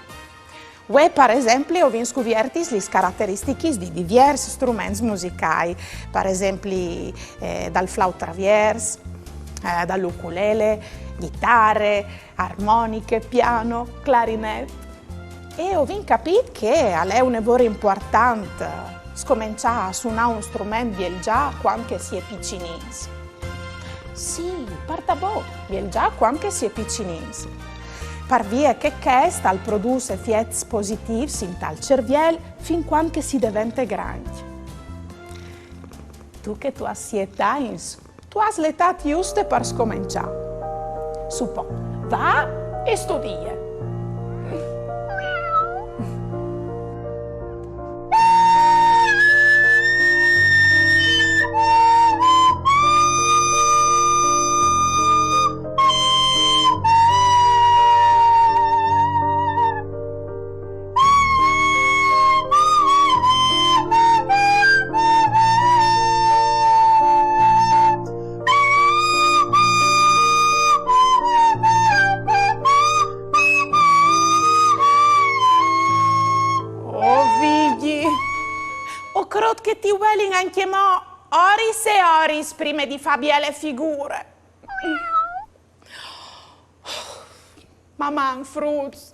Vuê, par esempli, o vin scuviertis lis carateristichis di diviers struments musicâi, par esempli, eh, dal flaut traviers, eh, dal ukulele, ghitare, armoniche, piano, clarinet. E o vin capît che al è une vore impuartant scomençâ a sunâ un strument biel za cuant che si è piçinins. Sì, pardabon, biel za cuant che si è piçinins. Par vie che chest al produs efiets positîfs intal cerviel fin cuant che si devente grancj. Tu che tu âs siet agns, tu âs la etât juste par scomençâ. Su po, va e studie. Oh, Vigji, o crôt che ti vuelin ancjemò oris e oris prime di fâ biele figure. Maman, fruts.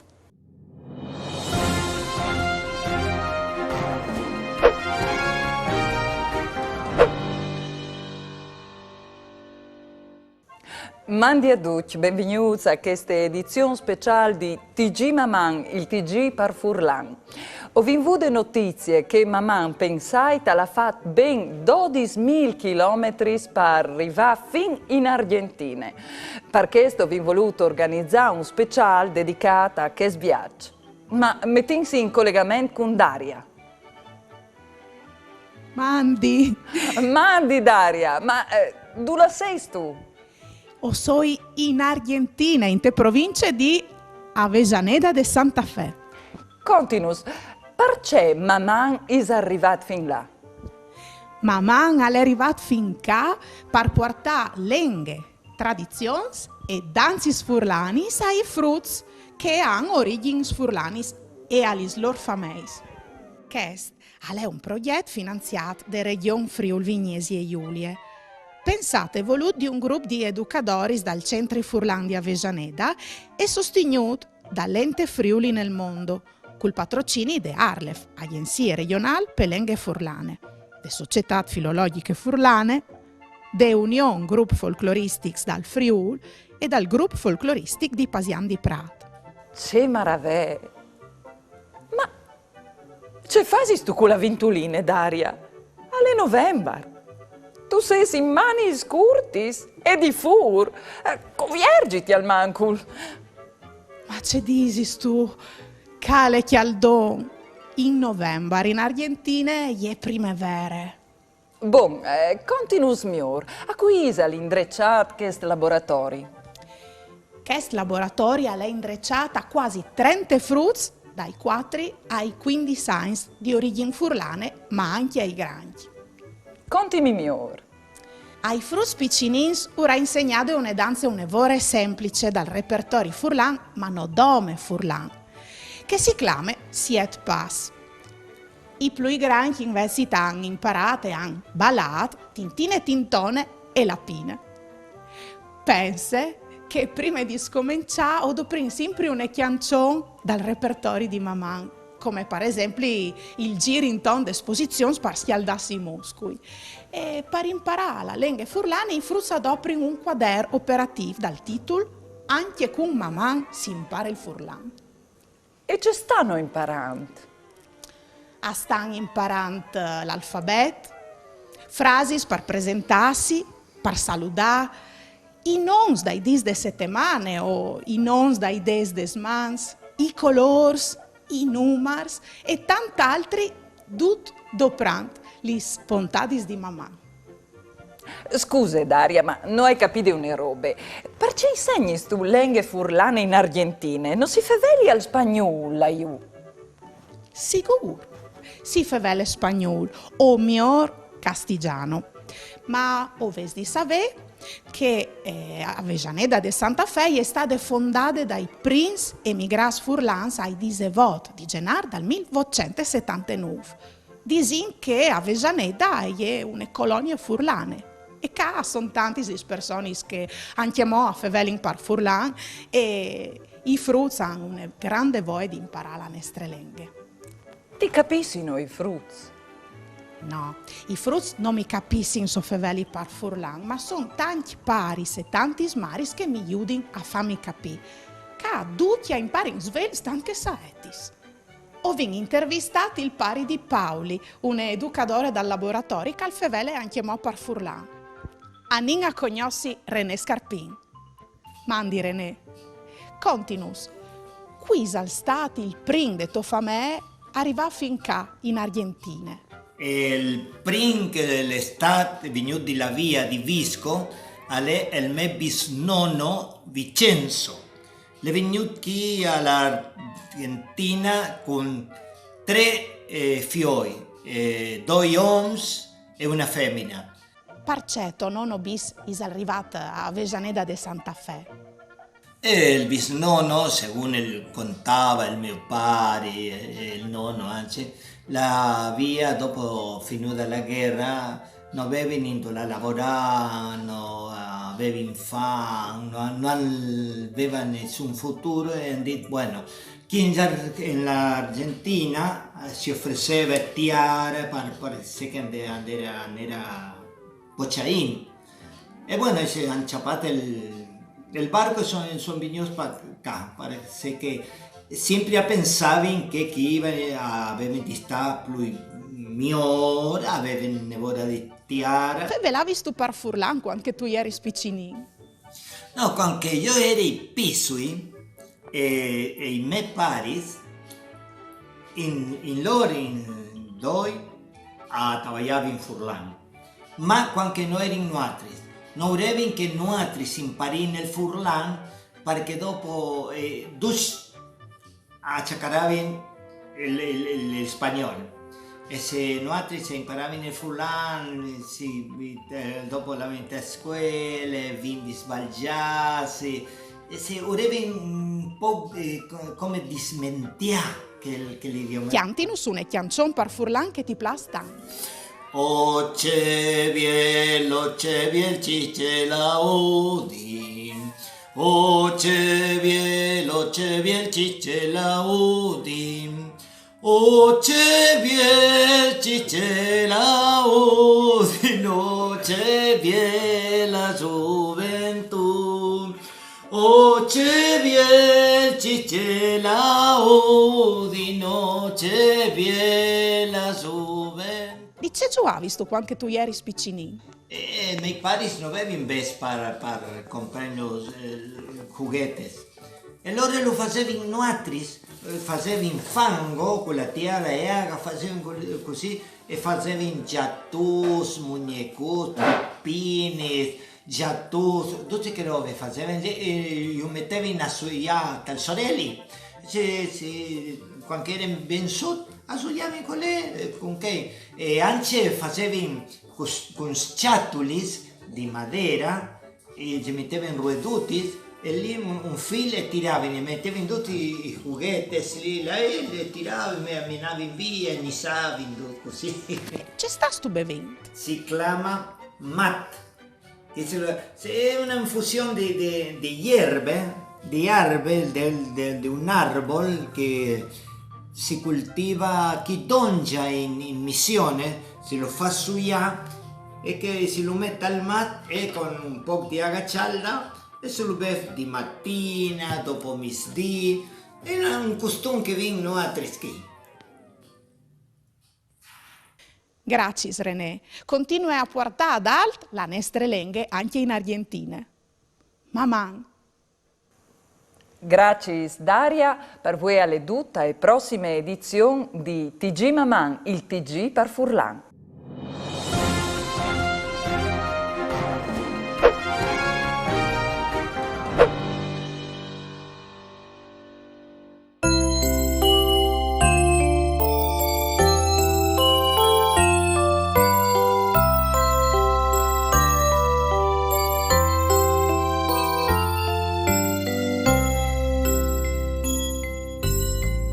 Mandi a ducj, benvignûts a cheste edizion speciâl di T G Maman, il T G par furlan. O vin vût de notizie che Maman, pensait, al à fat ben dodis mil chilometris par rivâ fin in Argjentine. Par chest o vin volût organizâ un speciâl dedicât a chest viaç. Ma metìnsi in colegament cun Daria. Mandi. Mandi, Daria, ma, eh, dulà sêstu? O soi in Argjentine, inte provincie di Avellaneda de Santa Fe. Continus, parcè Maman isal rivât fin là? Maman al è rivât fin ca par puartâ lenghe, tradizions e dancis furlanis ai fruts che a àn origjins furlanis e a lis lôr fameis. Chest al è un progjet finanziât de Regjon Friûl Vignesie Julie, pensât e volût di un grup di educadoris dal Centri Furlan di Avellaneda e sostignût dal Ente Friuli nel Mondo, cul patrocini de ARLeF, Agjenzie Regjonâl pe Lenghe Furlane, de Societât Filologjiche Furlane, de Union Grups Folcloristics dal Friûl e dal Grup Folcloristic di Pasian di Prât. Ce maravee! Ma ce fasistu cu la vintuline, Daria? Al è novembar. Tu sês in maniis curtis e di fûr. Eh, cuvierziti almancul. Ma ce disistu? Ca al è cjaldon. In novembar in Argjentine e je primevere. Bon, eh, continus miôr, a cui isal indreçât chest laboratori? Chest laboratori al è indreçât a cuasi trente fruts, dai cuatri ai cuindis agns, di origjin furlane, ma ancje ai grancj. Contimi miôr. Ai fruts piçinins ur ai insegnade une danze une vore semplice dal repertori furlan, ma no dome furlan, che si clame Siet Pas. I plui grancj invezit a àn imparât e a àn balât Tintine Tintone e la Pine. Pense che prime di scomençâ o doprìn simpri une cjançon dal repertori di Maman, come par esempli il zîr intorn des posizions par scjaldâsi i muscui. E par imparâ la lenghe furlane i fruts a doprin un cuader operatîf dal titul Ancje cun Maman si impare il furlan. E ce stano imparant? A stan imparant, eh, l'alfabet, frasis par presentâsi, par saludâ, i nons dai dîs de setemane o i nons dai dês des mans, i colôrs, i numars e tant altri, dut doprant lis pontadis di Maman. Scuse, Daria, ma no ai capide une robe. Parcè insegnistu lenghe furlane in Argjentine? No si fevele al spagnûl, là jù? Sigûr, si fevele spagnûl, o miôr castigjano. Ma o vês di savê che, eh, Avellaneda de Santa Fe e je stade fondade dai prins emigrâts furlans ai disevot di Zenâr dal mil votcent e setantenûf. Disìn che Avellaneda e je une colonie furlane. E ca a son tantis lis personis che ancjemò a fevelin par furlan e i fruts a àn une grande voie di imparâ la nestre lenghe. Ti capissino i fruts? No, i fruts no mi capissin se o feveli par furlan, ma a son tancj paris e tantis maris che mi judin a fâmi capî. Ca ducj a imparin svelts tant che saetis. O vin intervistât il pari di Pauli, une educadore dal laboratori che al fevele ancjemò par furlan. Anìn a cognossi René Scarpin. Mandi René, continus, cui isal stât il prin de tô famee a rivâ fin ca in Argjentine? E il prin che al è stât vignût di la via di Visco al è il me bisnono Vicenzo. Al è vignût chi a la Argjentina cun trê, eh, fioi, eh, doi oms e una femina. Parcè to nono bis isal rivât a Avellaneda de Santa Fe? E il bisnono, secondo il contava il mio pari e il nonno anzi, la via dopo finita la guerra non avevano niente da lavorare, non avevano fame, non, non aveva nessun futuro e hanno detto, bueno, chi in, in l'Argentina si offrisseva tiare per, per se che andava, andava, andava Bochain. E bueno, se han chapado el, el barco e son, son vegnuts pa acá. Parece que siempre pensaban que aquí iban a beber de esta plui miglior, a beber nevora de tiara. Fevelavistu par furlan quand che tu jeris piçinin? No, quand che io eri piçui e, e i me paris in, in lor in doi a travagliavin furlan. Ma quand che no erin nuatris, no volevin che nuatris imparin el furlan, parché dopo eh, ducj a chacaravin el, el, el, el spagnol. E se nuatris imparavin el furlan, si, eh, dopo la vinte scuele, vin di sbalgiarsi, e se volevin un po' eh, come dismentiar che, che l'idioma. Cjantinus une cjançon par furlan che ti plâs tant. O ce biel, o ce biel, cicela udin. O ce biel, o ce biel, cicela udin. O ce biel, cicela udin, o ce biela gioventù. O ce biel, cicela udin, o ce biela gioventù. Di ce zuavistu quand che tu jeris piçinin? E me paris no avevin bêçs par, par comprare eh, juguetes. E lor lu fasevin nuatris, eh, fasevin fango cu la tiara e aga, fasevin cusì, E fasevin gjatuts, mugnecuts, pinis, gjatuts, dutis chê robe fasevin, e ju metevin a suiâ tal soreli. Se, se, cuant che a jerin ben sot, a suiavin cun lê, cun chê. E ancje fasevin cun, cun scjatulis di madera, e gje metevin ruedutis, e li un, un fîl e tiravin, e metevin dutis i juguetis li, là, e li tiravin, e a menavin vie, e nisavin dut cussì. Ce stâstu bevint? Si clama mat. Che se, se è una infusione di, di, di erbe, di erbe del, del, di un arbol che si cultiva chi dongia in, in missione, se lo fa suiâ e che se lo met al mat e con un poc di agua cjalda e se lo bêf di matina, dopo misdì, e un costum che vin noaltris chi. Graciis, René. Continue a puartâ adalt la nestre lenghe ancje in Argjentine. Maman! Graciis, Daria, par vuê al è dut, ae prossime edizion di T G Maman, il T G par furlan.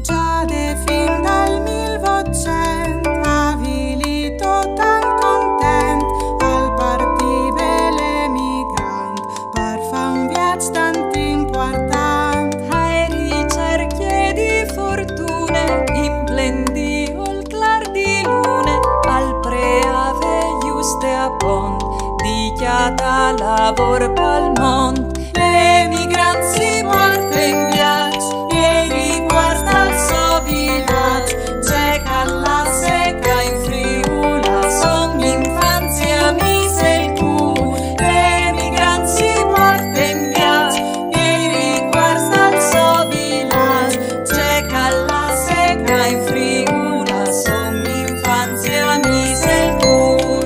Già de fin dal mil votcent, avilît o tant content, al partibe l'emigrant par fâ un viaç tant impuartant. Ae ricercje di fortune, in plen dì o al clâr di lune, al preave juste a pont di cjatâ lavôr pal mont. L'emigrant si puarte in viaç i ricuarts dal so vilaç, ce che al lasse ca in Friûl a son infanzie, amîs e cûr. L'emigrant si puarte in viaç i ricuarts dal so vilaç, ce che al lasse ca in Friûl a son infanzie, amîs e cûr.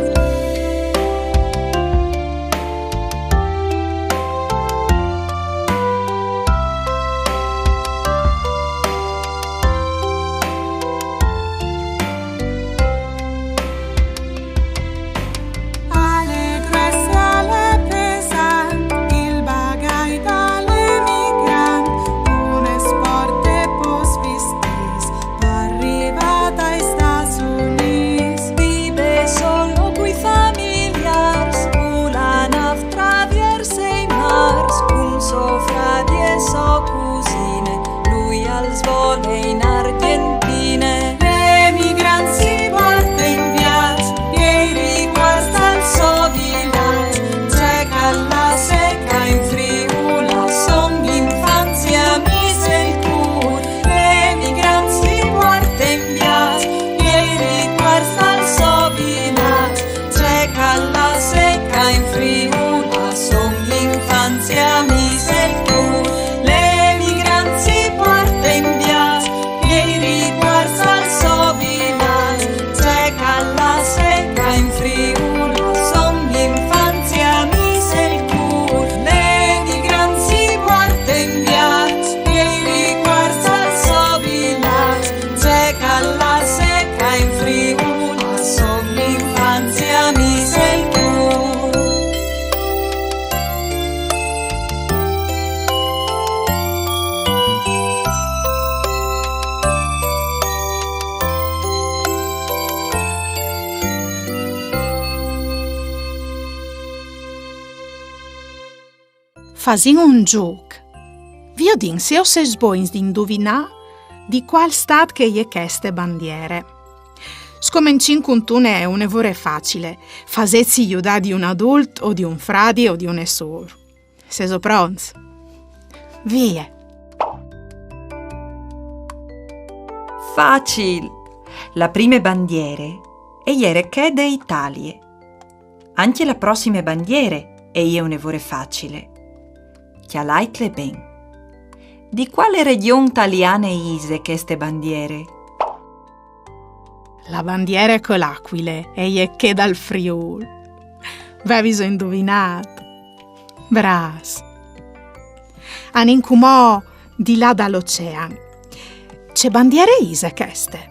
Al è grues e al è pesant il bagai dal emigrant, une sporte pôcs vistîts par rivâ tai Stâts Unîts. Vive solo cui familiârs, cu la nâf traviers i mârs, cun so fradi e sô cusine, lui al svole in Argjentine. L'emigrant si puarte in viaç i ricuarts dal so vilaç, ce che al lasse ca in Friûl a son infanzie, amîs e cûr. L'emigrant si puarte in viaç i ricuarts dal so vilaç, ce che al lasse ca in Friûl a son infanzie, amîs e cûr. L'emigrant si puarte in viaç i ricuarts dal so vilaç, ce che al lasse ca in Friûl a son infanzie, amîs e cûr. L'emigrant si puarte in viaç i ricuarts dal so vilaç, ce che al lasse ca in Friûl a son infanzie, amîs e cûr. Fasìn un zûc. Viodìn se o sês bogns di induvinâ di cuâl stât che e je cheste bandiere. Scomencìn cuntune une vore facile. Fasêtsi judâ di un adult o di un fradi o di une sûr. Sêso pronts? Vie! Facil! La prime bandiere e jere chê de Italie. Ancje la prossime bandiere e je une vore facile. Cjalaitle ben. Di cuale regjon taliane ise cheste bandiere? La bandiere co l'acuile e je chê dal Friûl. Veviso induvinât? Brâfs! Anìn cumò di là dal ocean. Ce bandiere ise cheste?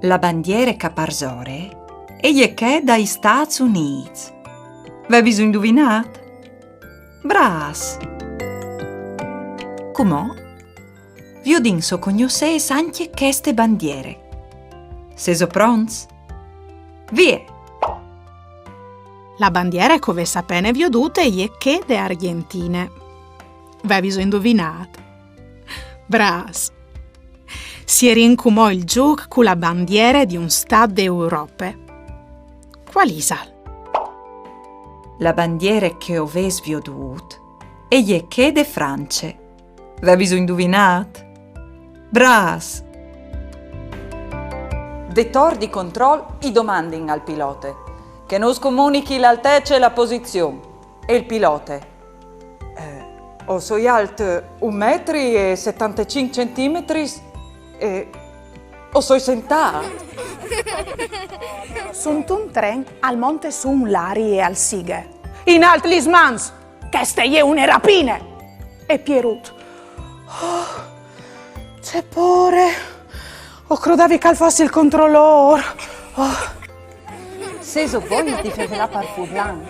La bandiere che o parsore e je chê dai Stâts Unîts. Veviso induvinât? Brâfs! Cumò viodìn se o cognossês ancje cheste bandiere. Sêso pronts? Vie! La bandiere che o vês apene viodût e je chê de Argjentine. Veviso induvinât? Brâfs! Sierìn cumò il zûc cu la bandiere di un stât de Europe. Cuâl isal? La bandiere che o vês viodût e je chê de France. Veviso induvinât? Brâfs! De tor di control i domandin al pilote che nus comunichi la altece e la posizion. E il pilote: "Eh, o soi alt un metri e setantecinc centimetris e o soi sentât." Suntun tren al monte sù un lari e al sighe: "In alt lis mans! Cheste e je une rapine!" E Pierut: "Oh, ce pôre! O crodavi che al fos il controlôr." Oh. Se o sês voiis di fevelâ par furlan,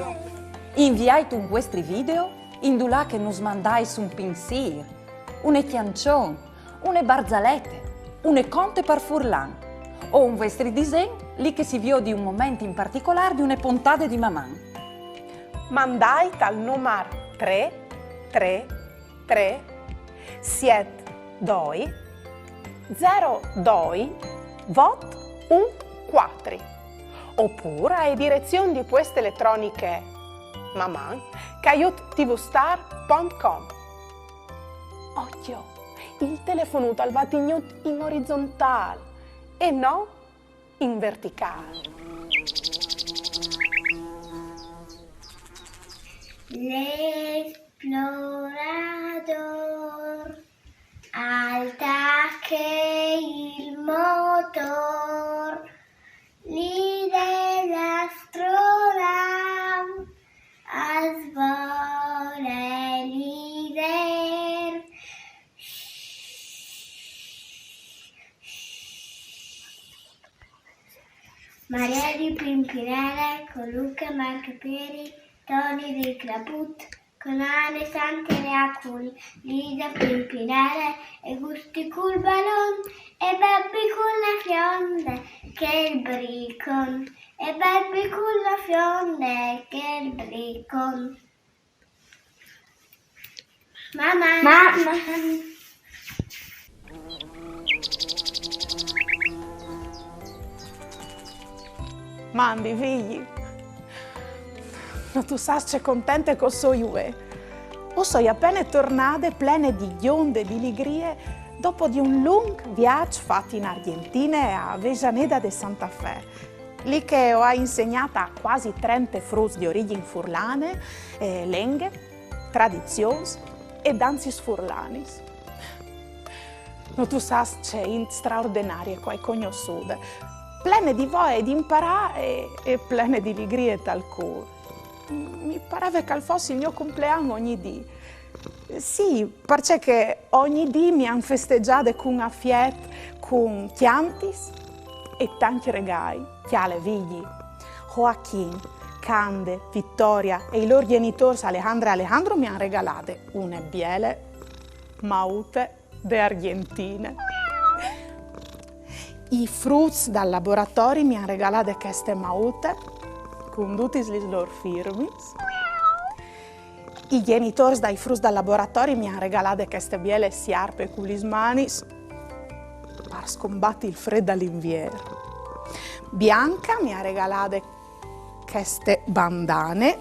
inviait un vuestri video indulà che nus mandais un pinsîr, une cjançon, une barzalete, une conte par furlan, o un vuestri disen li che si viodi un moment in particolâr di une pontade di Maman. Mandait al numar trê trê trê siet doi zero doi vot un cuatri, opûr ae direzion di pueste eletroniche maman caiut tvstar pont com. Ocjo, il telefonut al va tignût in orizontâl e no in verticâl. L'esplorador al tache il motor, li de l'astronaut al svole l'idee. Maria di Pimpinele, co Luca, Marco, Pieri, Toni di Claput, Conane, Sante, Leacul, Lida, Pimpinele, e Gusti cul balon, e Babbi cun la fionde, che il bricon, e Babbi cun la fionde, che il bricon. Maman. Maman. Mandi, fîs. No tu sâs ce contente che o soi vuê. O soi apene tornade plene di gjonde, di ligrie, dopo di un lunc viaç fat in Argjentine, a Avellaneda de Santa Fe, li che o ai insegnât a cuasi trente fruts di origjin furlane, eh, lenghe, tradizions e dancis furlanis. No tu sâs ce int straordenarie che o ai cognossude, plene di voie di imparâ e, e plene di ligrie tal cûr. Mi pareve che al fos il gno complean ogni dì. Sì, parcè che ogni dì mi àn festegjade cun afiet, cun cjantis e tancj regâi. Cjale, Vigji. Joachim, Cande, Vittoria e i lôr gjenitôrs Alejandra e Alejandro mi àn regalade une biele maute de Argjentine. I fruts dal laboratori mi àn regalade cheste maute, cun dutis lis lôr firmis. I gjenitôrs dai fruts dal laboratori mi àn regalade cheste biele siarpe cu lis manis par scombati il frêt dal Invier. Bianca mi à regalade cheste bandane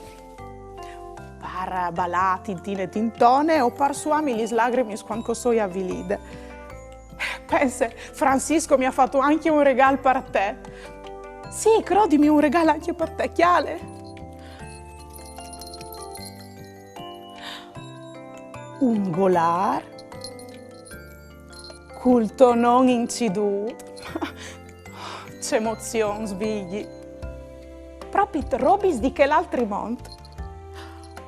par balâ tintine tintone o par suâmi lis lagrimis cuant che o soi avilide. Pense, Francisco mi à fat ancje un regâl par te. Sì, crodimi, un regâl ancje par te, cjale. Un golâr cul to non incidût. Ce emozions, Vigji. Propit robis di chel altri mont.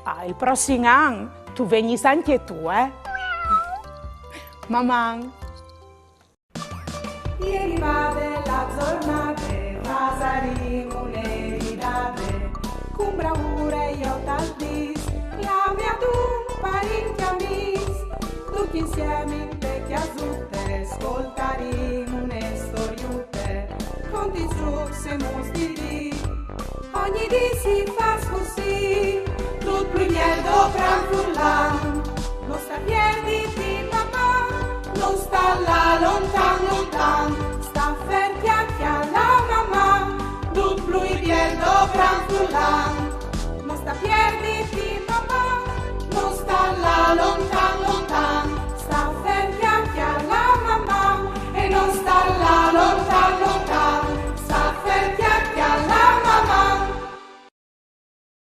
Ah, il prossim an tu vegnis ancje tu, eh? Maman! E rivade la zornade, fasarìn une ridade, cun braure jo tal dis, clame adun parint e amìs, ducj insiemi inte cjasute, scoltarìn une storiute, cont lis rucs e mus di dì. Ogni dì si fâs cussì, dut plui biel dopran furlan, no sta pierditi di papà, no sta lâ lontan lontan,